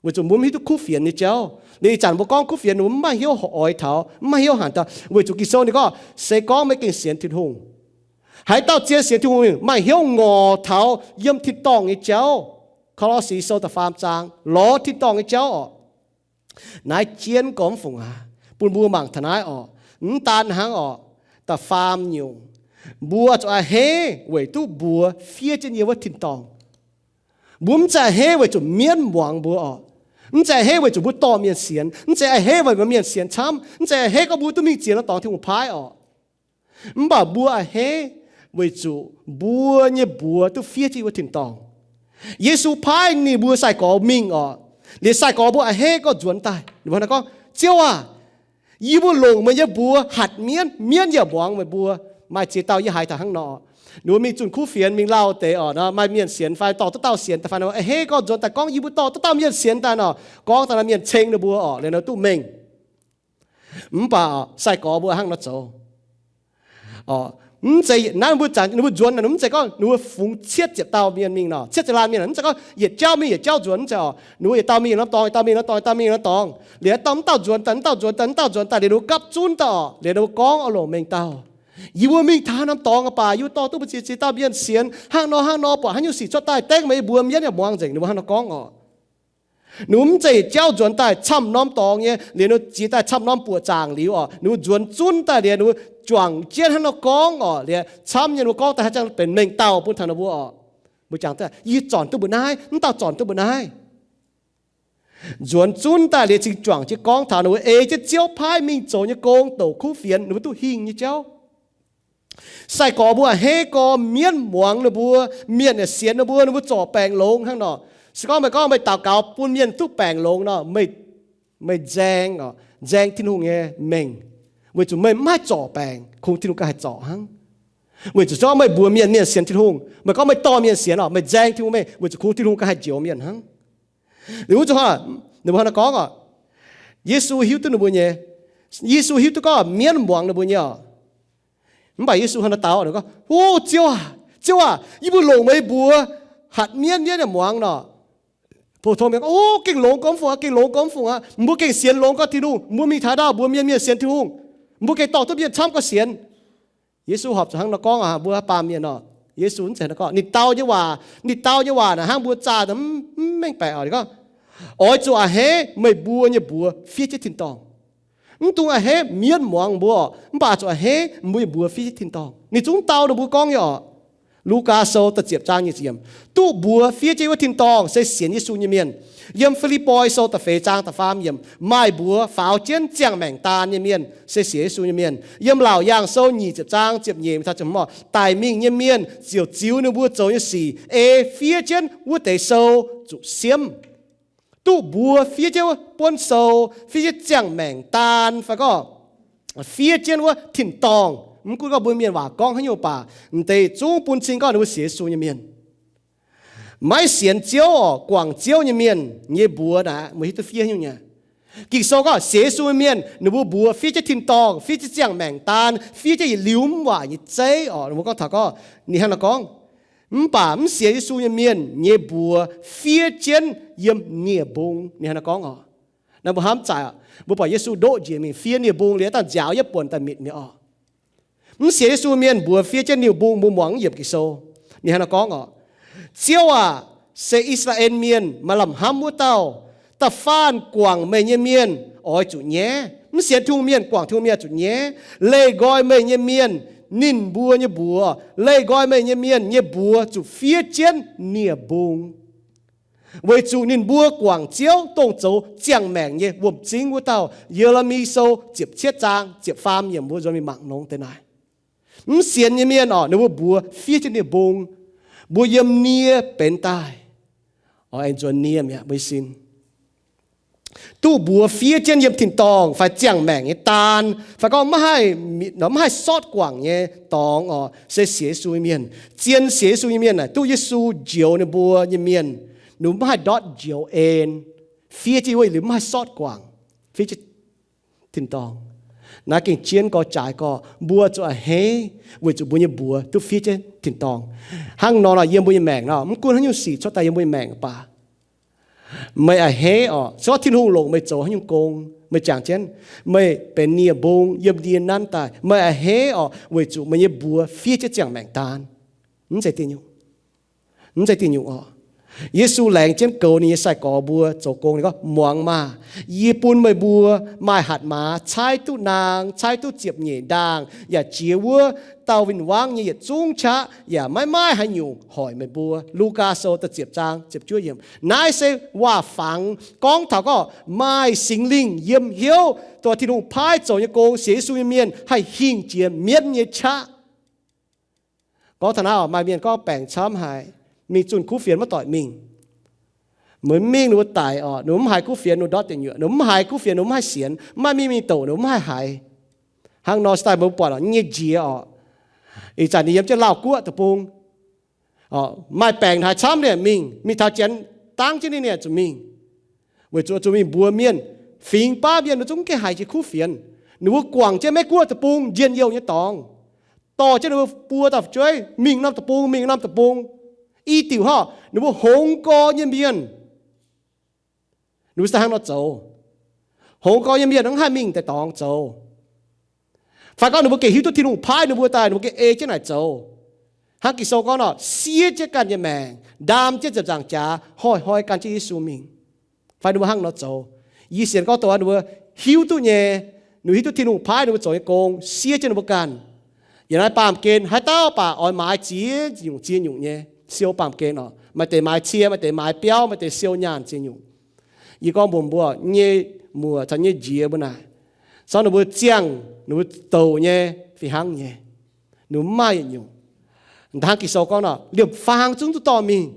Weic zuqc mbuo mv hiuv duqv kuv fienx nyei jauv. Liuz ih zanc mbuo gorngv kuv fienx ninh mbuo mv maaih hnyouv oix taux, mv maaih hnyouv hanc taux, weic zuqc Ging-Sou ninh gorngv, se gorngv meih gengh sienx Tin-Hungh, haaix dauh zien sienx Tin-Hungh maaih hnyouv ngorc taux yiem tin-dorngh nyei jauv. Ko^lo^si Sou da'faam zaang lorz tin-dorngh nyei jauv oc. Naaiv jienv gorngv mv fungc aqv, bun mbuo mangc taux naaiv oc. Mv daan hnangv oc, da'faam nyungc, mbuo zuqc a'hneiv weic duqv mbuox fiev jienv yiem wuov tin-dorngh. Mbuo mv zeiz a'hneiv weic zuqc mienv muangx mbuo oc. Mv zeiz a'hneiv weic zuqc mbuo dorh mienh sienx. Mv zeiz a'hneiv weic mbuo mienh sienx camv. Mv zeiz a'hneiv gorngv mbuo duqv mingh ziex norm dorngx Tin-Hungh paaiv oc. Mv baac mbuo a'hneiv weic zuqc mbuo nyei mbuox duqv fiev jienv wuov tin-dorngh. Yesu paaiv ninh mbuo sai-gorx mingh oc. Liuz sai-gorx mbuo a'hneiv gorngv nzuonx daaih. Ninh mbuo gorngv, Ziouv aah! Yie mbuo longc meih nyei mbuox hatc mienv, mienv yaac muangx meih mbuo. Maaih ziex dauh yie haiz taux hnangv nor. Ninh mbuo mingh zunh kuv fienx mingh lauh deix oc, maaih mienh sienx fai dorh duqv dauh sienx daaih fai, a'hneiv gorngv nzuonx daaih gorngv yie mbuo dorh duqv dauh mienh sienx daaih nor, gorngv daaih naaiv mienh ceng ninh mbuo oc, liuz ninh duqv mengh. Mv baac sai-gorx mbuo hnangv nor zoux. Mv zeiz naaiv mbuo zanc ninh mbuo nzuonx naaic, mv zeiz gorngv ninh mbuo fungx cietv ziepc dauh mienh mingh nor, cietv ziepc laanh mienh, mv zeiz gorngv yietc jauv mingh yietc jauv nzuonx, mv zeiz oc. Ninh mbuo yietc dauh mingh norm dorngx, yietc dauh mingh norm dorngx, yietc dauh mingh norm dorngx, liuz dorh mv dauh nzuonx daaih, mv dauh nzuonx daaih, mv dauh nzuonx daaih, liuz ninh mbuo gapv zunv daaih oc, liuz ninh mbuo gorngv oix longc mengh dauh. Yie mbuo mingh taux norm dorngx baac yie mbuo dorh duqv mbuo ziex dauh mienh sienx hnangv nor hnangv nor, buatc haaix nyungc sic cuotv daaih dengv meih mbuo mienv yaac muangx nzengc, ninh mbuo hnangv nor gorngv oc. Ninh mbuo mv zeiz yietc jauv nzuonx daaih camv norm dorngx nyei, liuz ninh mbuo jiex daaih camv norm buoqc zaangc liuz oc, ninh mbuo nzuonx zunv daaih liuz ninh mbuo juangc jienv hnangv nor gorngv oc, liuz camv nyei ninh mbuo gorngv daaih haaix zanc benx mengh dauh bun taux ninh mbuo oc. Mbuo jangx daaih, yie zornc duqv mbuo naaiv, mv dauh zornc duqv mbuo naaiv. Nzuonx zunv daaih liuz cingx juangc jienv gorngv taux ninh mbuo ei jienv Ziouv paaiv mingh zoux nyei gong, douc kuv fienx, ninh mbuo duqv hingh nyei jauv. Sai-gorx mbuo a'hneiv gorx mienv muangx ninh mbuo, mienh yaac sienx ninh mbuo, ninh mbuo zorc baengc longx hnangv nor. Se gorngv meih gorngv meih daux gaux bun mienh duqv baengc longx nor, meih nzaeng, nzaeng Tin-Hungh nyei mengh, weic zuqc meih mv haih zorc baengc, kungx Tin-Hungh ganh haih zorc hnangv. Weic zuqc se gorngv meih mbuox mienh, mienh sienx Tin-Hungh, meih gorngv meih dorh mienh sienx oc, meih nzaeng Tin-Hungh mengh, weic zuqc kungx Tin-Hungh ganh haih njoux mienh hnangv. Liuz wuov zuqc, ninh mbuo hnangv nor gorngv oc, Yesu hiuv duqv ninh mbuo nyei, Yesu hiuv duqv gorngv mienv muangx ninh mbuo nyei oc. Mv baac Yesu hnangv nor daux, gorngv, O Ziouv aac, Ziouv aac, yie mbuo longc meih mbuox hatc mienv, mienv yaac muangx nor. Pou-tong mienh gorngv, O, gengh longx gormx fungc aqv, gengh longx gormx fungc aqv. Mbuo gengh sienx longx gorngv Tin-Hungh, mbuo mingh taux ndau mbuox mienh, mienh sienx Tin-Hungh. Mbuo gengh dorh duqv mienh camv gorngv sienx. Yesu horpc zuqc hnangv nor gorngv aqv, mbuo baamh mienh oc. Yesu mv zeiz hnangv nor gorngv. Ninh dau nyei waac, ninh dau nyei waac naaic hnangv mbuo zaah mv mengh baeqc oc. Ninh gorngv, Oix zuqc a'hneiv meih mbuo nyei mbuox fiev jienv tin-dorngh. Mv dungx a'hneiv mienv muangx mbuo oc, mv baac zuqc a'hneiv mbuo nyei mbuox fiev jienv tin-dorngh. Ninh zungv dau ninh mbuo gorngv nyei oc. Lugaa Sou da'ziepc zaang nyic ziepc yiemc, Duqv mbuox fiev jienv wuov tin-dorngh se sienx Yesu nyei mienh. Yiem Fi^lipv^poi Sou da'feix zaang da'faam yiemc, Maaih mbuox faaux jienv ziangh maengc daan nyei mienh se sienx Yesu nyei mienh. Yiem Laauc Yaangh Sou nyic ziepc zaang ziepc nyeic, Daic mingh nyei mienh ziouc ziux ninh mbuo zoux nyei sic ei fiev jienv wuov deix sou zuqc siemv. Duqv mbuox fiev jienv buonv sou, fiev jienv ziangh maengc daan fai gorngv fiev jienv wuov tin-dorngh. Mv gunv gorngv mbuo mienh waac gorngv haaix nyungc baac, m'deix zungv bun cing gorngv ninh mbuo sienx Yesu nyei mienh. Maiv sienx Ziouv oc, guangc Ziouv nyei mienh nyei mbuox naaic, meih hiuv duqv fiev haaix nyungc nyei? Ging-Sou gorngv sienx Yesu nyei mienh, ninh mbuo mbuox fiev jienv tin-dorngh, fiev jienv ziangh maengc daan, fiev jienv yietc liuz mv waac nyei zeiv oc. Ninh mbuo gorngv taux gorngv, ninh hnangv nor gorngv, Mv baac mv sienx Yesu nyei mienh nyei mbuox fiev jienv yiem nie-mbung. Ninh hnangv nor gorngv oc. Naaiv mbuo hnamv zaaic, mbuo buatc Yesu ndoqv njiec mingh fiev nie-mbung liuz daaih nziaaux yietv buonc daaih mitc mi'aqv oc. Mv sienx Yesu mienh mbuox fiev jienv nie-mbung, mbuo muangx yiem Ging-Sou. Ninh hnangv naaiv gorngv oc, Ziouv aac, se I^saa^laa^en Mienh, maaih lamh hnamv wuov dauh. Da'faanh guangc meih nyei mienh oix zuqc nyaiv. Mv sienx Tin-Hungh mienh guangc Tin-Hungh mienh zuqc nyaiv. Leih nqoi meih nyei mienh ninh mbuo nyei mbuox, leih nqoi meih nyei mienh nyei mbuox zuqc fiev jienv nie-mbung. Weic zuqc ninh mbuo guangc Ziouv, dongh zoux ziangh maengc nyei wuom-zingv wuov dauh. Ye^le^mi Sou ziepc cietv zaang ziepc faam yiemc mbuo nzuonx mingh mangc nongx deix naaic. Mv sienx nyei mienh oc, ninh mbuo mbuox fiev jienv nie-mbung, mbuo yiem nie benx daaih. Oix aengx nzuonx nie mi'aqv, mbuo sin. Duqv mbuox fiev jienv yiem tin-dorngh fai ziangh maengc nyei daan, fai gorngv maiv haih, maiv haih sortv guangc nyei dorngx oc, se sienx Yesu nyei mienh. Zien sienx Yesu nyei mienh naaic, duqv Yesu njoux ninh mbuo nyei mienh, ninh mbuo maiv haih ndortv njoux en. Fiev jienv wuov liuz maiv haih sortv guangc, fiev jienv tin-dorngh. Naaiv gengh jienv gorx jaaix gorx, mbuo zuqc a'hneiv weic zuqc mbuo nyei mbuox duqv fiev jienv tin-dorngh. Hnangv nor nor yiem mbuo nyei maengc nor, mv gunv haaix nyungc sic cuotv daaih yiem mbuo nyei maengc baac, meih a'hneiv oc, se gorngv Tin-Hungh longc meih zoux haaix nyungc gong, meih jangx jienv, meih benx nie-mbung yiem nie nanv daaih, meih a'hneiv oc, weic zuqc meih nyei mbuox fiev jienv ziangh maengc daan. Mv zeiz diuh nyungc. Mv zeiz diuh nyungc oc. Yesu laengz jienv goux ninh nyei sai-gorx mbuo zoux gong, ninh gorngv, Muangx maah! Yie bun meih mbuo maaih hatc maaz caaiv duqv naang, caaiv duqv ziepc nyeic ndaangh, yaac jiex wuov dauh win-wangv nyei yietc zungv qaqv, yaac maiv maaih haaix nyungc hoic meih mbuo. Lugaa Sou da'ziepc zaang ziepc juov yiemc. Naaiv se waac-fangx gorngv taux gorngv maaih Singx Lingh yiem hnyouv, dongh Tin-Hungh paaiv zoux nyei gong, sienx Yesu nyei mienh haih hingh jiex mienv nyei qaqv. Gorngv taux naaiv oc, maaih mienh gorngv baengc camv haic, mingh zunh kuv fienx maiv doic mingh. Meih mingh ninh mbuo daic oc, ninh mbuo mv haiz kuv fienx, ninh mbuo ndortv deic nyuoqc, ninh mbuo mv haiz kuv fienx, ninh mbuo mv haih sienx, mv maaih mingh mingh douc, ninh mbuo mv haih haiz. Hnangv nor se daaih mbuo buatc oc, nyei njiec oc, ih zanc ninh yiem jienv Laauh Guoqv deic-bung oc, maaih baengc haiz camv ninh mingh, mingh taux janx dangv jienv ninh, ninh zuqc mingh. Weic zuqc zuqc mingh mbuox mienh, fingx baav mienh ninh zungv mv gaengh haiz jiex kuv fienx. Ninh mbuo guangc jienv Meiv Guoqv deic-bung njien-youh nyei dorngx, dorh jienv ninh mbuo buo dauh fu'jueiv mingh norm deic-bung, mingh norm deic-bung. I diuc horpc ninh mbuo hongx gorx nyei mienh, ninh mbuo se hnangv nor zoux. Hongx gorx nyei mienh mv haih mingh deix dorngx zoux. Fai gorngv ninh mbuo gengh hiuv duqv Tin-Hungh paaiv ninh mbuo daaih, ninh mbuo gengh ei jienv naaic zoux. Hnangv Ging-Sou gorngv nor, siev jienv ganh nyei maengc, ndaam jienv ziepc nzaangc jaax, hnoi-hnoi gan jienv Yesu mingh. Fai ninh mbuo hnangv nor zoux. Yie sienx gorngv dongh ninh mbuo hiuv duqv nyei, ninh mbuo hiuv duqv Tin-Hungh paaiv ninh mbuo zoux nyei gong, siev jienv ninh mbuo ganh. Yiem naaiv baamh gen haaix dauh baac oix maaiz ziex nyungc ziex nyungc nyei siou baamh gen oc. Maaih deix maaiz cie, maaih deix maaiz biauv, maaih deix siou nyaanh ziex nyungc. Yie gorngv mbuox mbuo, nyei muoc caux nyei njiec mbuo naaic, se gorngv ninh mbuo ziangh, ninh mbuo douc nyei fih hnangv nyei, ninh mbuo mv maaih yietc nyungc. Hnangv Ging-Sou gorngv nor, liemh faang zungv duqv dorh mingh.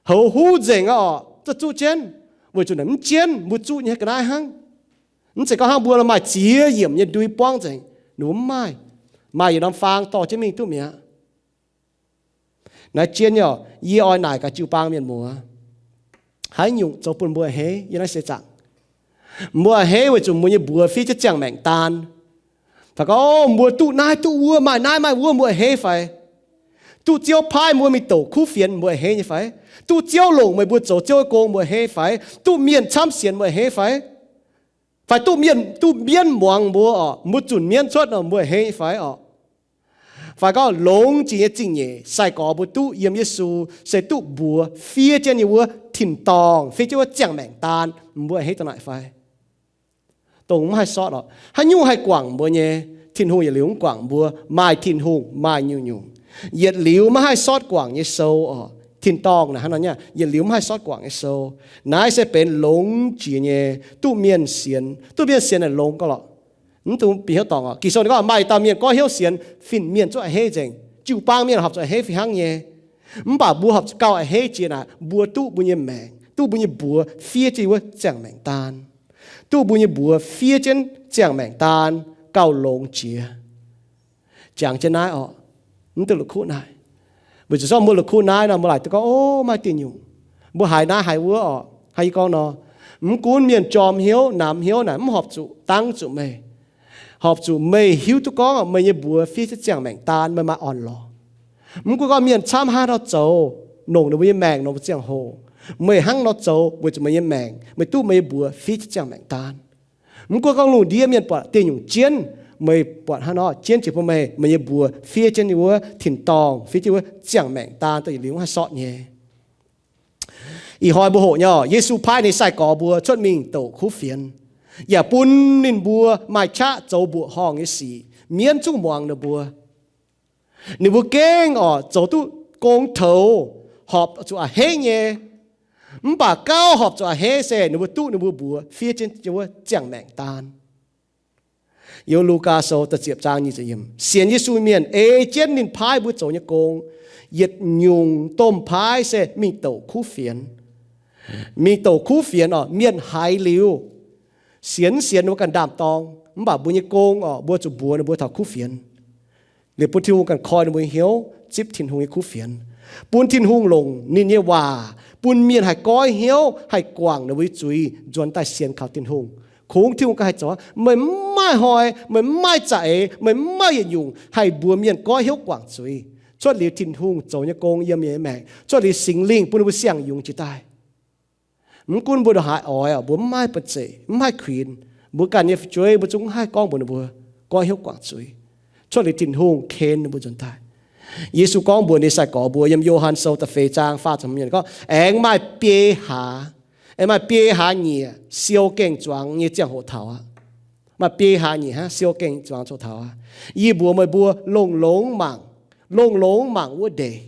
Houx huv nzengc aqv oc, zuqc zuqv jienv, weic zuqc naaic mv jienv mbuo zuqv nyei ga'naaiv hnangv. Mv zeiz gorngv hnangv mbuo maaih ziex yiemc nyei ndui buangv nzengc, ninh mbuo mv maaih. Maaih yietc norm faang dorh jienv mingh duqv mi'aqv. Naaiv jienv nyei oc, yie oix naaic gaax jiu-baang mienh muoz, haaix nyungc zoux bun mbuo a'hneiv yiem naaiv seix zaangc? Mbuo a'hneiv weic zuqc mbuo nyei mbuox fiev jienv ziangh maengc daan. Fai gorngv, o, mbuo duqv naaiv duqv wuov, maaih naaiv maaih wuov, mbuo a'hneiv fai? Duqv Ziouv paaiv mbuo mingh douc kuv fienx, mbuo a'hneiv nyei fai? Duqv Ziouv longc meih mbuo zoux Ziouv nyei gong, mbuo a'hneiv fai? Duqv mienh camv sienx, mbuo a'hneiv fai? Fai duqv mienh, duqv mienv muangx mbuo oc, mbuo zunc mienv cuotv nor, mbuo a'hneiv nyei fai oc? Fai gorngv longx jiex nyei zingh nyeic sai-gorx mbuo duqv yiem Yesu, se duqv mbuox fiev jienv nyei wuov tin-dorngh, fiev jienv wuov ziangh maengc daan, mbuo a'hneiv dongh naaic fai? Dongh mv haih sortv oc. Haaix nyungc haih guangc mbuo nyei? Tin-Hungh yietc liuz mv guangc mbuo. Maaih Tin-Hungh maaih nyungc-nyungc. Yietc liuz maiv haih sortv guangc nyei sou oc. Tin-dorngh naaic hnangv nor nyei, yietc liuz maiv haih sortv guangc nyei sou. Naaiv se benx longx jiex nyei, duqv mienh sienx. Duqv mienh sienx naaic longx gauh lorqc. Mv dungx bieqc hnyouv dorngc oc. Ging-Sou ninh gorngv maaih dauh mienh goiv hnyouv sienx, fin-mienh zungv a'hneiv nzengc. Jiu-baang mienh horpc zuqc a'hneiv fih hnangv nyei. Mv baac mbuo horpc zuqc gauh a'hneiv jiex naaic, mbuo duqv mbuo nyei maengc, duqv mbuo nyei mbuox fiev jienv wuov ziangh maengc daan. Duqv mbuo nyei mbuox fiev jienv ziangh maengc daan gauh longx jiex. Jangx jienv naaiv oc, mv duqv la'kuqv naaic. Weic zuqc zorqv mbuo la'kuqv naaiv nor, mbuo laaic duqv gorngv, o, maaih diuh nyungc. Mbuo haiz naaiv haiz wuov oc. Hnangv yie gorngv nor, mv gunv mienh jorm hnyouv, namx hnyouv naaic, mv horpc zuqc dangv zuqc meih. Horpc zuqc meih hiuv duqv gorngv meih nyei mbuox fiev jienv ziangh maengc daan, meih maaih orn-lorqc. Mv gunv gorngv mienh camv haaix nor zoux, longc ninh mbuo nyei maengc, longc mbuo ziangh hoc, Meih hnangv nor zoux weic zuqc meih nyei maengc, meih duqv meih nyei mbuox fiev jienv ziangh maengc daan. Mv gunv gorngv lungh ndiev mienh buatc dieh nyungc jienv, meih buatc hnangv nor jienv jiex bun meih, meih nyei mbuox fiev jienv wuov tin-dorngh, fiev jienv wuov ziangh maengc daan daaih yietc liuz mv haih sortv nyei. Ih hnoi mbuo hoqc nyei, Yesu paaiv ninh sai-gorx mbuo cuotv mingh douc kuv fienx, yaac bun ninh mbuo maaih qaqv zoux mbuoqc horngh nyei sic, mienv zungv muangx ninh mbuo. Ninh mbuo gengh oc zoux duqv gong toux, horpc zuqc a'hneiv nyei. Mv baac gauh horpc zuqc a'hneiv se ninh mbuo duqv ninh mbuo mbuox fiev jienv wuov ziangh maengc daan. Yiem Lugaa Sou da'ziepc zaang nyic ziepc yiemc, sienx Yesu mienh ei jienv ninh paaiv mbuo zoux nyei gong, yietc nyungc domh paaiv se mingh douc kuv fienx. Mingh douc kuv fienx oc, mienh haiz liuz, sienx sienx ninh mbuo ganh ndaam-dorng, mv baac mbuo nyei gong oc, mbuo zuqc mbuox ninh mbuo taux kuv fienx. Liuz bun Tin-Hungh ganh koi ninh mbuo nyei hnyouv zipv Tin-Hungh nyei kuv fienx, bun Tin-Hungh longc ninh nyei waac bun mienh haih goiv hnyouv, haih guangc ninh mbuo nyei zuiz, nzuonx daaih sienx kaux Tin-Hungh. Kungx Tin-Hungh ganh haih zoux. Meih mv maaih hnoi, meih mv maaih za'eix, meih mv maaih yietc nyungc haih mbuox mienh goiv hnyouv guangc zuiz. Cuotv liuz Tin-Hungh zoux nyei gong yiem mienh nyei maengc, cuotv liuz Singx Lingh bun ninh mbuo siang-yungz jiex daaih. Mv gunv mbuo ndongc haaix oix, mbuo mv maaih ba'zeic, mv maaih kuinx, mbuo ganh nyei fu'jueiv mbuo zungv mv haih gorngv mbuox ninh mbuo goiv hnyouv guangc zuiz. Cuotv liuz Tin-Hungh ken ninh mbuo nzuonx daaih. Yesu gorngv mbuox ninh sai-gorx mbuo yiem Yo^han Sou da'feix zaang faah ziepc hmz gorngv, aengx maaih biei hlaax, aengx maaih biei hlaax nyieqc siou gaeng-zuangx nyei ziangh hoc taux aqv. Maaih biei hlaax nyieqc hnangv siou gaeng-zuangx hoc taux aqv. Yie mbuox meih mbuo, longx-longx mangc, longx-longx mangc wuov ndeic,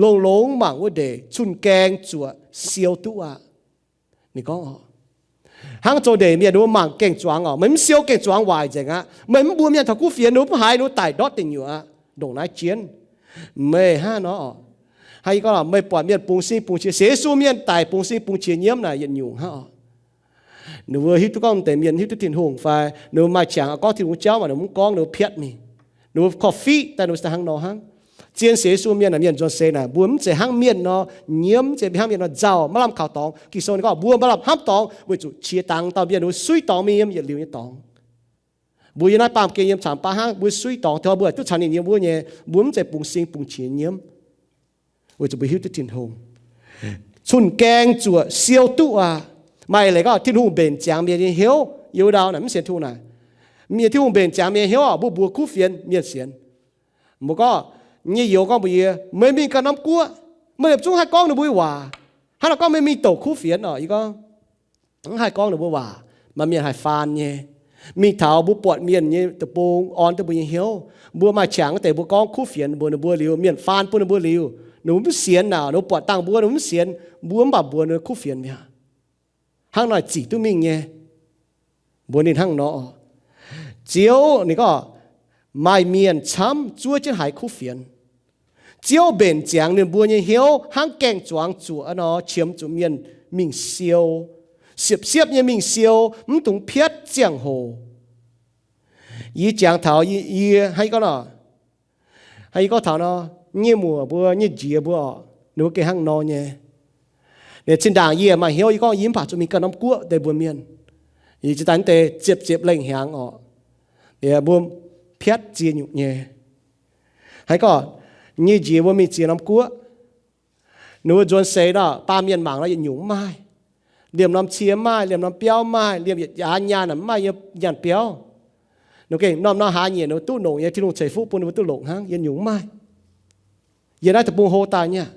longx-longx mangc wuov ndeic, cun-gaeng zuoqc siou duqv aqv. Ninh gorngv, hnangv zoux ndeic mienh ninh mbuo mangc gaeng-zuangx oc, meih mv siou gaeng-zuangx waaic nzengc aqv. Meih mv mbuox mienh taux kuv fienx, ninh mbuo mv haiz, ninh mbuo daic ndortv deic nyuoqc aqv. Ndongc naaiv jienv, meih hnangv nor oc, hnangv yie gorngv meih buatc mienh bungx sin bungx qiex, sienx Yesu mienh daic bungx sin bungx qiex nyiemv naaic yietc nyungc hnangv oc. Ninh mbuo hiuv duqv gorngv deix mienh hiuv duqv Tin-Hungh fai ninh mbuo maaih qangx gorngv Tin-Hungh jauv maah, ninh mbuo mv gorngv, ninh mbuo piatv mingh. Ninh mbuo korv-fiqv daaih, ninh mbuo se hnangv nor hnangv. Zien sienx Yesu mienh naaic, mienh nzuonx seix naaic, mbuo mv zeiz hnangv mienh nor nyiemv, mv zeiz hnangv mienh nor nzauh, maiv lamh kaux dorngx. Ging-Sou ninh gorngv mbuo maiv lamh hnamv dorngx weic zuqc qiex dangx dauh mienh, ninh mbuo suiv dorngx mingh yiem yietc liuz nyei dorngx. Mbuo yiem naaiv baamh gen yiem caangx baav hnangv, mbuo suiv dorngx taux mbuo duqv caux ninh yiem wuov nyei, mbuo mv zeiz bungx sin bungx qiex nyiemv. Weic zuqc mbuo hiuv duqv Tin-Hungh. Cun-gaeng zuoqc siou duqv aqv. Maaih leiz gorngv Tin-Hungh mbenc ziangx mienh nyei hnyouv, yiem wuov ndau naaic mv sienx Tin-Hungh naaic, mienh, Tin-Hungh mbenc ziangx mienh nyei hnyouv oc, mbuo mbuox kuv fienx mienh sienx. Mbuo gorngv, nyei youz gorngv mbuox yie, meih mingh ganh norm guoqv, meih liepc zungv haih gorngv ninh mbuo nyei waac. Hnangv naaic gorngv meih mingh douc kuv fienx oc, yie gorngv, mv haih gorngv ninh mbuo waac, maaih mienh haih faan nyei. Mingh taux mbuo buatc mienh nyei deic-bung, orn duqv mbuo nyei hnyouv. Mbuo maaih qangx wuov deix mbuo gorngv kuv fienx mbuox ninh mbuo liuz, mienh faan bun ninh mbuo liuz, ninh mbuo mv sienx naaic, ninh mbuo buatc dangh mbuo, ninh mbuo mv sienx, mbuo mv baac mbuox ninh kuv fienx mi'aqv. Hnangv naaic zic duqv mingh nyei. Mbuox ninh hnangv nor, Ziouv, ninh gorngv, maaih mienh camv zuov jienv haiz kuv fienx. Ziouv mbenc ziangx ninh mbuo nyei hnyouv hnangv gaeng-zuangx zuoqc nor, qiemx zuqc mienh mingh siou, siepv-siepv nyei mingh siou, mv dungx piatv ziangh hoc. Yie jangx taux yie, yie hnangv yie gorngv nor, hnangv yie gorngv taux nor, nyei muoc mbuo, nyei njiex mbuo oc, ninh mbuo gengh hnangv nor nyei. Ninh zinh ndaangc yie maaih hnyouv, yie gorngv yie mv baac zuqc mingh ganh norm guoqv deix mbuox mienh. Yie zinh ndaangc deix ziepc ziepc lengh hnyangx oc, mbuo piatv ziex nyungc nyei. Hnangv gorngv, nyei njiex mbuo mingh ziex norm guoqv, ninh mbuo nzuonx seix nor, baamh mienh mangc nor yietc nyungc mv maaih. Liemh norm cie mv maaih, liemh norm biauv mv maaih, liemh yietc jaax nyaanh mv maaih yiem nyaanh biauv. Ninh gengh norm-norm hlaax nyieqc ninh mbuo duqv longc nyei, Tin-Hungh ceix fuqv bun ninh mbuo duqv longc hnangv, yietc nyungc mv maaih. Yiem naaiv deic-bung hlo daaih nyei.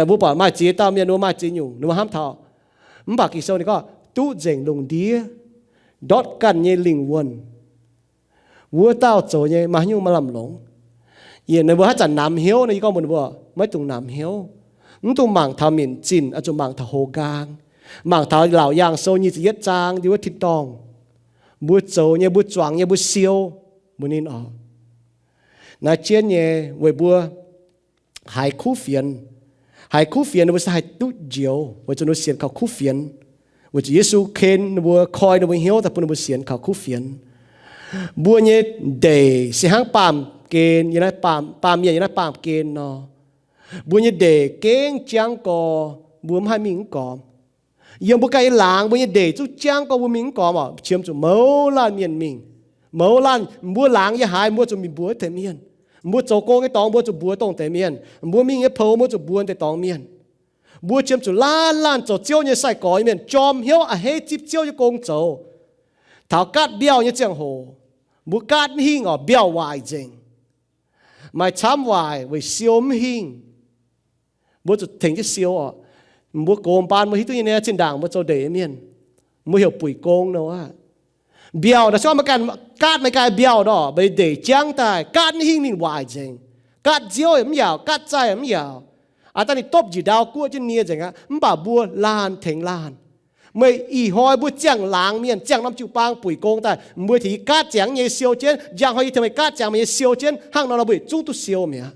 Mbuo buatc maaih ziex dauh mienh, ninh mbuo maaih ziex nyungc, ninh mbuo hnamv taux. Mv baac Ging-Sou ninh gorngv duqv nzengc lungh ndiev ndortv ganh nyei lingh wuonh, wuov dauh zoux nyei maaih haaix nyungc maaih lamh longc. Yie ninh mbuo haaix zanc namx hnyouv nor, yie gorngv mbuox ninh mbuo, maiv dungx namx hnyouv. Mv dungx mangc taux minc zinh, oix zuqc mangc taux houx nqaang. Mangc taux Laauc Yaangh Sou nyic ziepc yietv zaang, yie wuov tin-dorngh, mbuo zoux nyei, mbuo zuangx nyei, mbuo siou, mbuo ninh oc. Naaiv jienv nyei weic mbuo haiz kuv fienx. Haiz kuv fienx ninh mbuo se haih duqv njoux weic zuqc ninh mbuo sienx kaux kuv fienx. Weic zuqc Yesu ken ninh mbuo, koi ninh mbuo hnyouv daaih bun ninh mbuo sienx kaux kuv fienx. Mbuo nyei ndeic se hnangv baamh gen, yiem naaiv baamh, baamh mienh yiem naaiv baamh gen nor. Mbuo nyei ndeic gengh jangv gorx, mbuo mv haih mingh mv gormx. Yiem mbuo ganh nyei laangz, mbuo nyei ndeic zungv jangv gorx, mbuo mingh mv gormx oc, qiemx zuqc mouz laanh mienh mingh. Mouz laanh, mbuo laangz yiem haaix, mbuo zuqc mingh mbuox deix mienh. Mbuo zoux gong nyei dorngx, mbuo zuqc mbuox dongh deix mienh. Mbuo mingh nyei pou, mbuo zuqc mbuox deix dorngx mienh. Mbuo qiemx zuqc laanh laanh zoux Ziouv nyei sai-gorx nyei mienh jorm hnyouv a'hneiv zipv Ziouv nyei gong zoux. Taux gaatv mbiauh nyei ziangh hoc, mbuo gaatv mv hingh oc, mbiauh waaic nzengc. Maaih camv waaic weic siou mv hingh. Mbuo zuqc tengx jienv siou oc. Mbuo gox mbaan mbuo hiuv duqv nyei, zinh ndaangc mbuo zoux ndeic nyei mienh, mbuo heuc buic gong nor aqv. Mbiauh naaic se gorngv meih ganh gaatv meih ganh mbiauh nor, meih ndeic jangv daaih, gaatv mv hingh ninh waaic nzengc. Gaatv nziouv yaac mv yaauc, gaatv zaih yaac mv yaauc. Aav dangh ninh dopv njiec ndau guoqv jienv nie nzengc aqv. Mv baac mbuo laanh tengx laanh. Meih ih hnoi mbuo ziangh laangz mienh, ziangh norm jiu-baang buic gong daaih, mbuo tengx yie gaatv ziangx nyei siou jienv, njang hnoi yie tengx meih gaatv ziangx meih nyei siou jienv, hnangv nor nor mbuo yietc zungv duqv siou mi'aqv.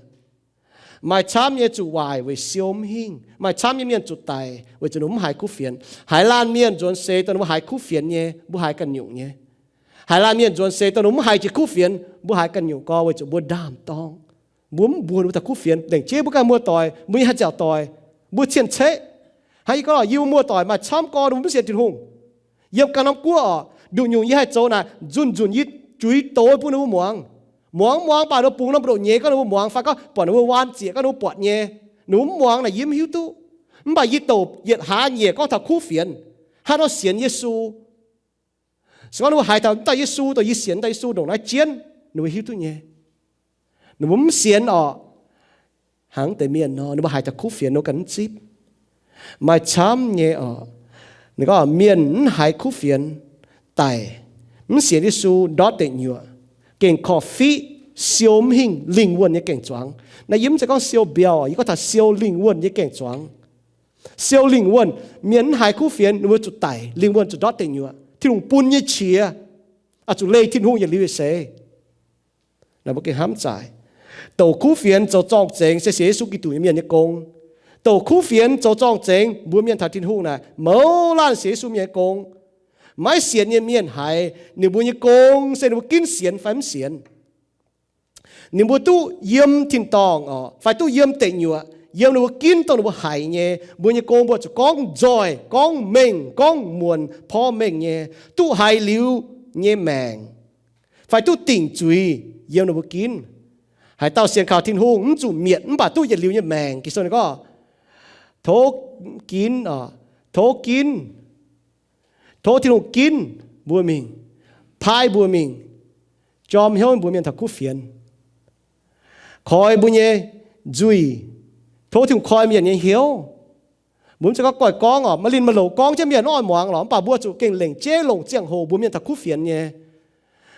Maaih camv nyei zuqc waaic weic siou mv hingh. Maaih camv nyei mienh zuqc daic weic zuqc ninh mbuo mv haiz kuv fienx. Haaix laanh mienh nzuonx seix dongh ninh mbuo haiz kuv fienx nyei, mbuo haiz ganh nyungc nyei. Haaix laanh mienh nzuonx seix dongh ninh mbuo mv haiz jiex kuv fienx, mbuo haiz ganh nyungc gorx weic zuqc mbuo ndaam-dorng. Mbuo mv mbuox ninh mbuo taux kuv fienx, lengc jeiv mbuo ganh muoz-doic, mbuo nyei haaix ziauc doic, mbuo cien-ceqv. Hnangv yie gorngv, yie mbuo muoz-doic maaih camv gorx ninh mbuo mv sienx Tin-Hungh. Yiem ganh norm guoqv oc, nduqc nyungc yie haih zoux naaic, nzunc-nzunc yie juix doz bun ninh mbuo muangx. Muangx mv muangx, baac ninh mbuo bungx norm mbu'ndongx nyei gorngv ninh mbuo muangx fai gorngv buatc ninh mbuo waan zieqc gorngv ninh mbuo buatc nyei, ninh mbuo mv muangx naaic yie mv hiuv duqv. Mv baac yie douc yietc hlaax nyeic gorngv taux kuv fienx, hnangv nor sienx Yesu. Se gorngv ninh mbuo haiz taux mv dauh Yesu, dongh yie sienx daaih Yesu ndongc naaiv jienv, ninh mbuo hiuv duqv nyei. Ninh mbuo mv sienx oc, hnangv deix mienh nor, ninh mbuo haiz taux kuv fienx nor ganh mv zipv. Maaih camv nyei oc, ninh gorngv mienh mv haiz kuv fienx daic, mv sienx Yesu ndortv deic nyuoqc, gengh korv-fiqv siou mv hingh lingh wuonh nyei gaeng-zuangx. Naaiv yie mv zeiz gorngv siou mbiauh, yie gorngv taux siou lingh wuonh nyei gaeng-zuangx. Siou lingh wuonh, mienh mv haiz kuv fienx, ninh mbuo zuqc daic, lingh wuonh zuqc ndortv deic nyuoqc, Tin-Hungh bun nyei qiex, zuqc leih Tin-Hungh yietc liuz yietc seix. Naaiv mbuo gengh hnamv zaic. Douc kuv fienx zoux zorng-zengx se sienx Yesu Giduc nyei mienh nyei gong. Douc kuv fienx zoux zorng-zengx mbuox mienh taux Tin-Hungh naaic, mouz laanh sienx Yesu mienh nyei gong. Maiv sienx nyei mienh haiz ninh mbuo nyei gong se ninh mbuo ginv sienx fai mv sienx. Ninh mbuo duqv yiem tin-dorngh oc, fai duqv yiem deic nyuoqc, yiem ninh mbuo ginv dongh ninh mbuo haiz nyei, mbuo nyei gong mbuo zuqc gorngv nzoih, gorngv mengh, gorngv muonc, porv mengh nyei, duqv haiz liuz nyei maengc, fai duqv dingc zuiz yiem ninh mbuo ginv. Haaix dauh sienx kaux Tin-Hungh mv zuqc mietc mv baac duqv yietc liuz nyei maengc. Ging-Sou ninh gorngv, tov ginv, tov ginv, tov Tin-Hungh ginv mbuo mingh, paaiv mbuo mingh, jorm hnyouv mbuox mienh taux kuv fienx, koi mbuo nyei nzuih, tov Tin-Hungh koi mienh nyei hnyouv. Mbuo mv zeiz gorngv goiv gorngv oc, maaih linh maaih louc gorngv jienv mienh mv oix muangx lorqc, mv baac mbuo zuqc gengh lengc jeiv longc ziangh hoc mbuox mienh taux kuv fienx nyei.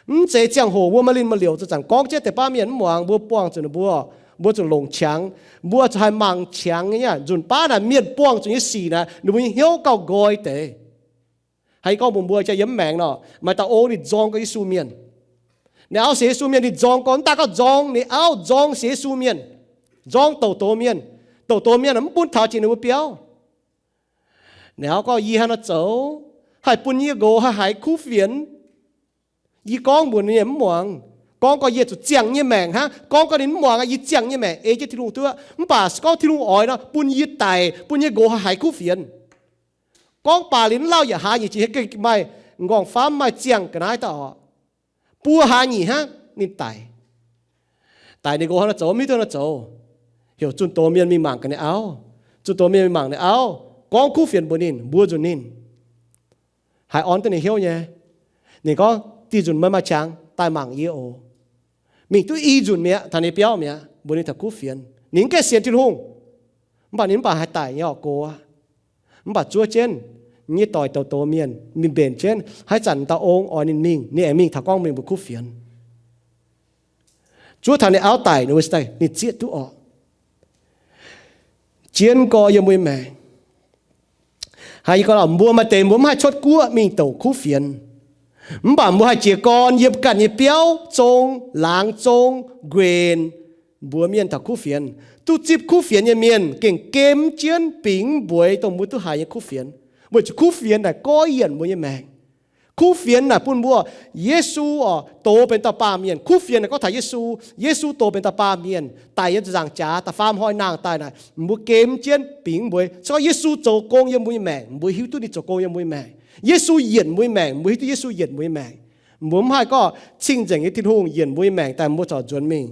Mv zeiz ziangh hoc mbuo maaih linh maaih louc zuqc zanc gorngv jienv deix baav mienh mv muangx, mbuo buangh zuqc ninh mbuo, mbuo zuqc longc qangx, mbuo zuqc haih mangc qangx nyei. Nzunc baav naaic mienh buangh zuqc nyei sic naaic, ninh mbuo nyei hnyouv gauh nqoi deix. Haaix gorngv mbuox mbuo jaa yiem mv maengx nor, maaih dauh ong ninh nzorng gorx Yesu mienh. Ninh auv sienx Yesu mienh, ninh nzorng gorx, mv daaih gorngv nzorng ninh auv, nzorng sienx Yesu mienh, nzorng douc doz mienh. Douc doz mienh mv bun taux jiex ninh mbuo biauv. Ninh auv gorngv, yie haaix nor zoux haih bun yie nqox haih haiz kuv fienx? Yie gorngv mbuox ninh mv muangx. Gorngv gorx yie zuqc ziangh nyei maengc hnangv. Gorngv gorx ninh mv muangx, yie ziangh nyei maengc ei jienv Tin-Hungh duqv. Mv baac gorngv Tin-Hungh oix nor, bun yie daic, bun yie nqox haih haiz kuv fienx. Gorngv baac liuz mv lauh, yietc hlaax nyeic jiex gengh maaih nqorngv-famv, maaih ziangh ga'naaiv daaih oc. Buo hlaax nyeic hnangv ninh daic. Daic ninh nqox haaix nor zoux? Mv hiuv duqv nor zoux. Heuc zunh doz mienh mingh mangc gaax ninh auv. Zunh doz mienh mingh mangc ninh auv, gorngv kuv fienx mbuox ninh, mbuox nzunc ninh, haiz orn duqv ninh hnyouv nyei. Ninh gorngv, dih nzunc meih maaih qangx daaih mangc yie oc. Mingh duqv i nzunc mi'aqv, taux ninh biauv mi'aqv, mbuox ninh taux kuv fienx. Ninh mv gaengh sienx Tin-Hungh, mv baac ninh mv baac haih daic nyei oc, gox aqv. Mv baac zuov jienv nyei doic douc doz mienh mingh mbenc jienv, haaix zanc dauh ong oix ninh mingh, ninh aengx mingh taux gorngv mingh mbuox kuv fienx. Zuov taux ninh auv daic, ninh zieqv duqv orqc. Jienv gorx yiem mbuo nyei maengc, haiz yie gorngv mbuo maaih deix mbuo mv haih cuotv guoqv mingh douc kuv fienx, mv baac mbuo haih jiez gorn yiem ganh nyei biauv zong, laangz zong, nquenc, mbuox mienh taux kuv fienx. Duqv zipv kuv fienx nyei mienh gengh gemv jienv bingx mbueix dongh mbuo duqv haiz nyei kuv fienx, weic zuqc kuv fienx naaic goiv yienc mbuo nyei maengc. Kuv fienx naaic bun mbuo, Yesu oc, dox benx dauh baamh mienh. Kuv fienx naaic gorngv taux Yesu. Yesu dox benx dauh baamh mienh daic yiem ziepc nzaangc jaax, da'faam hnoi nangh daaih naaic, mbuo gemv jienv bingx mbueix. Se gorngv Yesu zoux gong yiem mbuo nyei maengc, mbuo hiuv duqv ninh zoux gong yiem mbuo nyei maengc. Yesu yienc mbuo nyei maengc, mbuo hiuv duqv Yesu yienc mbuo nyei maengc. Mbuo mv haih gorngv cing-nzengc nyei Tin-Hungh yienc mbuo nyei maengc daaih mbuo corc nzuonx mingh.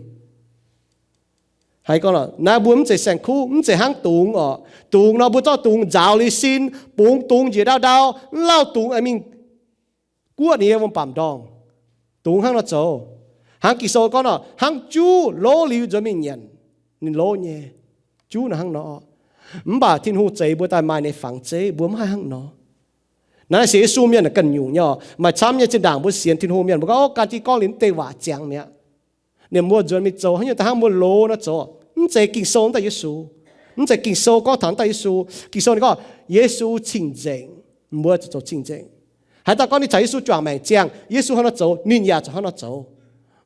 Haiz gorngv naaiv mbuo mv zeiz saeng-kuv, mv zeiz hnangv dungz oc. Dungz nor mbuo zorqv dungz nzaaux liuz sin, bungx dungz njiec ndau ndau, mv lauh dungz aengx mingh guoqv ninh nyei wuom-baamc ndorngh. Dungz hnangv nor zoux. Hnangv Ging-Sou gorngv nor, hnangv juv lov liuz nzuonx mingh nyanc, ninh lov nyei. Juv nor hnangv nor. Mv baac Tin-Hungh zeix mbuo daaih maaih ninh fangx zeiv, mbuo mv haih hnangv nor. Naaiv sienx Yesu mienh ganh nyungc nyei oc. Maaih camv nyei zinh ndaangc mbuo sienx Tin-Hungh mienh, mbuo gorngv, Ov, gan jienv gorngv liuz mv deix waac ziangx mi'aqv. Ninh mbuo nzuonx mingh zoux hnangv nyungc daaih hnangv mbuo loz nor zoux. Mv zeiz Ging-Sou daaih Yesu. Mv zeiz Ging-Sou gorngv taux daaih Yesu. Ging-Sou ninh gorngv Yesu cing-nzengc, mbuo zuqc zoux cing-nzengc. Haaix dauh gorngv ninh caux Yesu juangc maengc ziangh, Yesu hnangv nor zoux, ninh yaac zuqc hnangv nor zoux.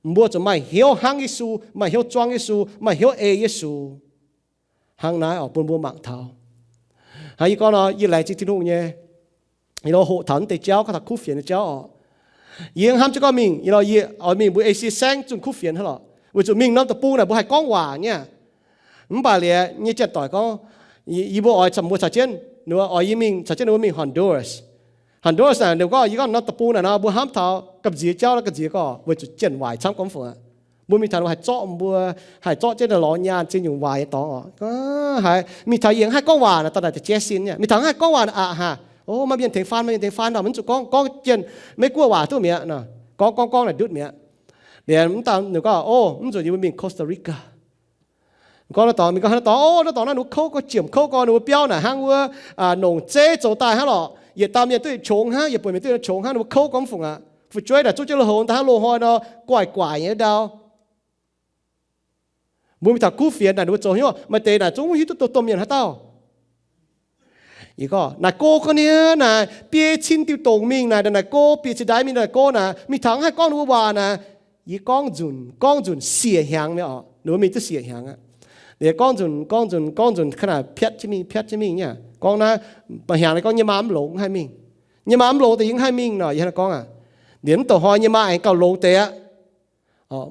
Mbuo zuqc maaih hnyouv hnangv Yesu, maaih hnyouv zuangv Yesu, maaih hnyouv ei Yesu. Hnangv naaiv oc, bun mbuo mangc taux. Hnangv yie gorngv nor, yie laengz zingh Tin-Hungh nyei. Yie hoqc taux naaiv deix jauv, gorngv taux kuv fienx nyei jauv oc. Yie hnamv jienv gorngv mingh, yie oix mingh mbuo Esie Saengv zunh kuv fienx hnangv lorqc. Weic zuqc mingh norm deic-bung naaic mbuo haih gorngv waac nyei. Mv baac liuz nyei janx-doic gorngv, yie mbuo oix caux mbuo caux jienv, ninh mbuo oix yie mingh caux jienv ninh mbuo mingh Honduras. Honduras naaic ninh gorngv, yie gorngv norm deic-bung naaic nor mbuo hnamv taux gamh nziex jauv, gamh nziex gorngv weic zuqc janx-waaic camv gormx fungc aqv. Mbuo mingh taux haih zorqv mbuo, haih zorqv jienv lorz nyaanh, ziex nyungc waaic nyei dorngx oc. Mingh taux yie haih gorngv waac naaic, daaih naaic da'jiex sin nyei. Mingh taux haih gorngv waac naaic aqc haic. O, maaih mienh tengx faan, maaih mienh tengx faan nor, mv zuqc gorngv, gorngv jienv Meiv-Guoqv waac duqv mi'aqv. Gorngv gorngv gorngv naaic ndutv mi'aqv. Liuz mv daaih ninh gorngv, O, mv zuqc yie mbuo mingh Costa Rica. Gorngv naaiv dorngx, mingh gorngv naaiv dorngx, O, naaiv dorngx naaiv ninh mbuo kouv gorx, jiem kouv gorx, ninh mbuo biauv naaic hnangv wuov nongc zeiv zoux daaih hnangv lorqc. Yietc dauh mienh duqv yietc qongx hnangv, yietc buonc mienh duqv yietc qongx hnangv, ninh mbuo kouv gormx fungc aqv. Fu'jueiv naaic zungv jienv lui-houx daaih hnangv loz-hnoi nor, guaaic guaaic nyei ndau. Mbuo mingh taux kuv fienx naaic ninh mbuo zoux hnyouv, maaih deix naaic zungv hiuv duqv domh domh mienh haaix dauh. Yie gorngv naaic go gorngv nie naaic biei cin diuh dongc mingh naaic, naaic go biei cin ndaix mingh, naaic go naaic mingh taux mv haih gorngv ninh mbuo waac naaic. Yie gorngv nzunc gorngv nzunc siec hnyangx mi'aqv oc. Ninh mbuo mingh duqv siec hnyangx aqv. Liuz gorngv nzunc gorngv nzunc gorngv nzunc, kaav naaic piatv jienv mingh, piatv jienv mingh nyei. Gorngv naaiv, mba'hnyangx gorngv nyei maa mv longx, mv haih mingh. Nyei maa mv longx deix yie mv haih mingh nor, yie hnangv gorngv aqv. Liuz mv douc hnoi nyei maa aengx gauh longx deix aqv.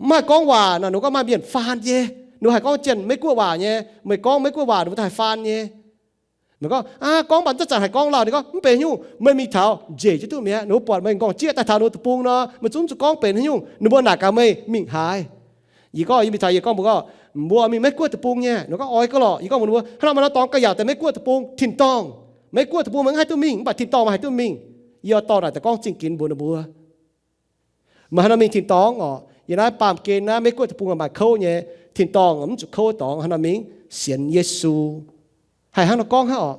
Mv haih gorngv waac nor, ninh gorngv maaih mienh faan nyei. Ninh haih gorngv janx Meiv-Guoqv waac nyei. Meih gorngv Meiv-Guoqv waac ninh mbuo haih faan nyei. Meih gorngv, Aa, gorngv mv baac mv zanc haih gorngv lauh. Ninh gorngv, Mv benx nyungc, meih mingh taux njiec jienv duqv mi'aqv. Ninh mbuo buatc meih m'nqorngv jieqv daaih taux ninh mbuo deic-bung nor, meih zungv mv zuqc gorngv benx haaix nyungc. Ninh mbuo naaic gaax meih mingh haaix. Yie gorngv, Yie mingh taux, yie gorngv mbuo gorngv, Mbuo mingh Meiv-Guoqv deic-bung nyei. Ninh gorngv, Oix gau lorqc. Yie gorngv mbuox ninh mbuo, Hnangv naaiv maaih norm dorngx gauh yaac deix Meiv-Guoqv deic-bung, tin-dorngh. Meiv-Guoqv deic-bung meih mv haih duqv mingh, mv baac tin-dorngh meih haih duqv mingh. Yie oix dorh naaic daaih gorngv zingh ginx mbuox ninh mbuo. Meih hnangv nor mingh tin-dorngh oc. Yiem naaiv baamh gen naaiv Meiv-Guoqv deic-bung maaih kouv nyei, tin-dorngh mv zuqc kouv dorngx. Hnangv nor mingh sienx Yesu. Haih hnangv nor gorngv hnangv oc.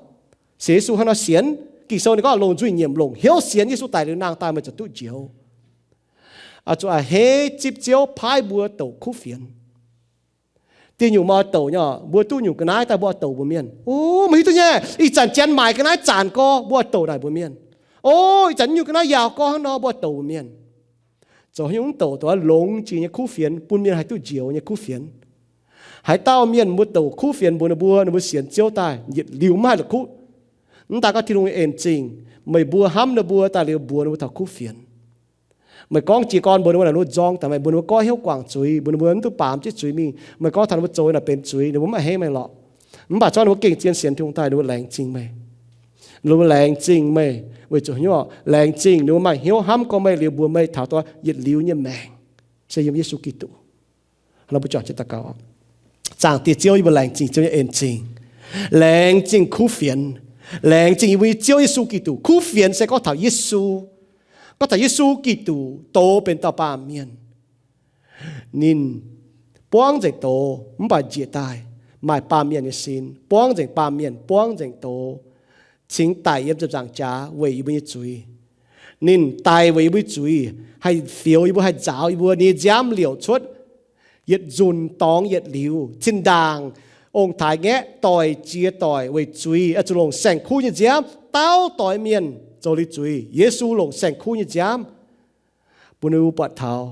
Sienx Yesu hnangv nor sienx. Ging-Sou ninh gorngv longc nzuih nyiemc, longc hnyouv sienx Yesu daic liuz nangh daaih meih zuqc duqv njoux. Oix zuqc a'hneiv zipv Ziouv paaiv mbuo douc kuv fienx. Dieh nyungc mbuo oix douc nyei, mbuo duqv nyungc ga'naaiv daaih mbuo oix douc mbuox mienh, O, meih hiuv duqv nyei, ih zanc janx maaic ga'naaiv zanc gorx, mbuo oix douc naaic mbuox mienh. O, ih zanc nyungc ga'naaiv yaauc gorx hnangv nor, mbuo oix douc mbuox mienh. Zoux haaix nyungc mv douc, douc longx jiex nyei kuv fienx, bun mienh haih duqv njoux nyei kuv fienx. Haaix dauh mienh mbuo douc kuv fienx mbuox ninh mbuo, ninh mbuo sienx Ziouv daaih yietc liuz mv haih la'kuqv. Mv daan gorngv Tin-Hungh nyei en zingh, meih mbuo hnamv ninh mbuo daaih liuz mbuox ninh mbuo taux kuv fienx. Meih gorngv jiez gorn mbuox ninh mbuo naaic, ninh mbuo nzorng daaih meih, mbuox ninh mbuo goiv hnyouv guangc zuiz, mbuox ninh mbuo mv duqv baamz jienv zuiz mingh. Meih gorngv taux ninh mbuo zoux naaic benx zuiz, ninh mbuo mv a'hneiv meih lorqc. Mv baac zorqv ninh mbuo gengh zien sienx Tin-Hungh daaih, ninh mbuo laengz zingh meih. Ninh mbuo laengz zingh meih. Weic zuqc hnyouv laengz zingh, ninh mbuo maaih hnyouv hnamv gorx meih liuz mbuox meih taux dongh yietc liuz nyei maengc se yiem Yesu Giduc. Mbuo juangc jienv daux gaux. Zaangc Diex Ziouv, yie mbuo laengz zingh Ziouv nyei en zingh, laengz zingh kuv fienx, laengz zingh yie mbuo nyei Ziouv Yesu Giduc. Kuv fienx se gorngv taux Yesu, gorngv taux Yesu Giduc douz benx dauh baamh mienh. Ninh buangv nzengc douz mv baac njiec daaih, maaih baamh mienh nyei sin, buangv nzengc baamh mienh, buangv nzengc douz, cingx daic yiem ziepc nzaangc jaax weic yie mbuo nyei zuiz. Ninh daic weic yie mbuo nyei zuiz, haih fioux yie mbuo, haih nzaaux yie mbuo. Ninh nyei nziaamv liouc cuotv yietc nzunc dorngx yietc liuz, zinh ndaangc ong-taaix-ngaeqv doic jiex doic weic zuiz oix zuqc longc saeng-kuv nyei nziaamv daauv doix mienh zoux liuz zuiz. Yesu longc saeng-kuv nyei nziaamv bun ninh mbuo buatc taux.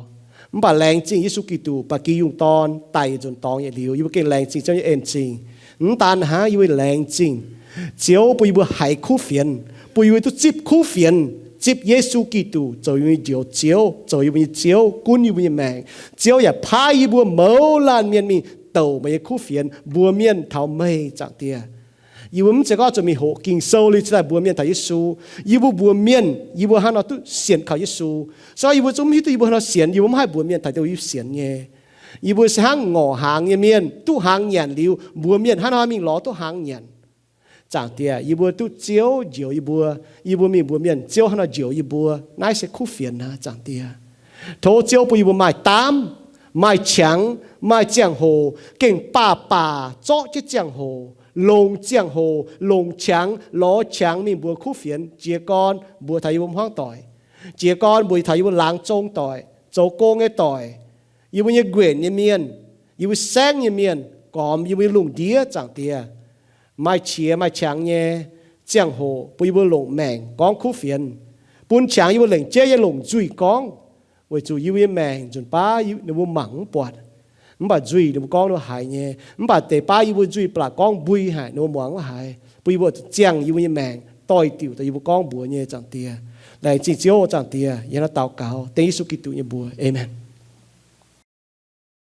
Mv baac laengz zingh Yesu Giduc, ba'gi yungh dorn, daic yietc nzunc dorngx yietc liuz. Yie mbuo gengh laengz zingh Ziouv nyei en zingh. Mv daan hnangv, yie mbuo laengz zingh Ziouv bun yie mbuo haiz kuv fienx, bun yie mbuo duqv zipv kuv fienx, zipv Yesu Giduc zoux yie mbuo nyei Njoux Ziouv, zoux yie mbuo nyei Ziouv, gunv yie mbuo nyei maengc. Ziouv yaac paaiv yie mbuo mouz laanh mienh mingh douc meih nyei kuv fienx, mbuox mienh taux meih, Zaangc Diex. Yie mbuo mv zeiz gorngv zuqc mingh hoqc Ging-Sou liuz cingx daaih mbuox mienh taux Yesu. Yie mbuo mbuox mienh yie mbuo hnangv nor duqv sienx kaux Yesu. Se gorngv yie mbuo zungv mv hiuv duqv yie mbuo hnangv nor sienx, yie mbuo mv haih mbuox mienh taux dongh yie sienx nyei. Yie mbuo se hnangv ngorc hnaangx nyei mienh, duqv hnaangx nyanc liuz, mbuox mienh hnangv nor mingh lorz duqv hnaangx nyanc. Zaangc Diex, yie mbuo duqv Ziouv njoux yie mbuo, yie mbuo mingh mbuox mienh Ziouv hnangv nor njoux yie mbuo. Naaiv se kuv fienx aqv, Zaangc Diex. Tov Ziouv bun yie mbuo maaih daamv, maaih qangx, maaih ziangh hoc, gengh baac baac zorqv jienv ziangh hoc, longc ziangh hoc, longc qangx, lorz qangx mingh mbuox kuv fienx, jiez gorn mbuox taux yie mbuo hmuangv doic, jiez gorn mbuox taux yie mbuo laangz zong doic, zoux gong nyei doic, yie mbuo nyei nquenc nyei mienh, yie mbuo saengv nyei mienh, gormx yie mbuo nyei lungh ndiev, Zaangc Diex. Maaih qiex maaih qangx nyei ziangh hoc bun yie mbuo longc maengc gorngv kuv fienx, bun qangx yie mbuo lengc jeiv nyei longc nzuih gorngv, weic zuqc yie mbuo nyei maengc nzunc baav ninh mbuo mangc mv buatc. Mv baac nzuih ninh mbuo gorngv ninh mbuo haiz nyei. Mv baac deix baav yie mbuo nzuih ba'laqc gorngv mbui haic, ninh mbuo muangx mv haiz, bun yie mbuo ziangh yie mbuo nyei maengc doix-diuc daaih yie mbuo gorngv mbuox nyei, Zaangc Diex. Laengz zingh Ziouv, Zaangc Diex. Yie hnangv naaiv daux gaux dengv Yesu Giduc nyei mbuox. Aamen.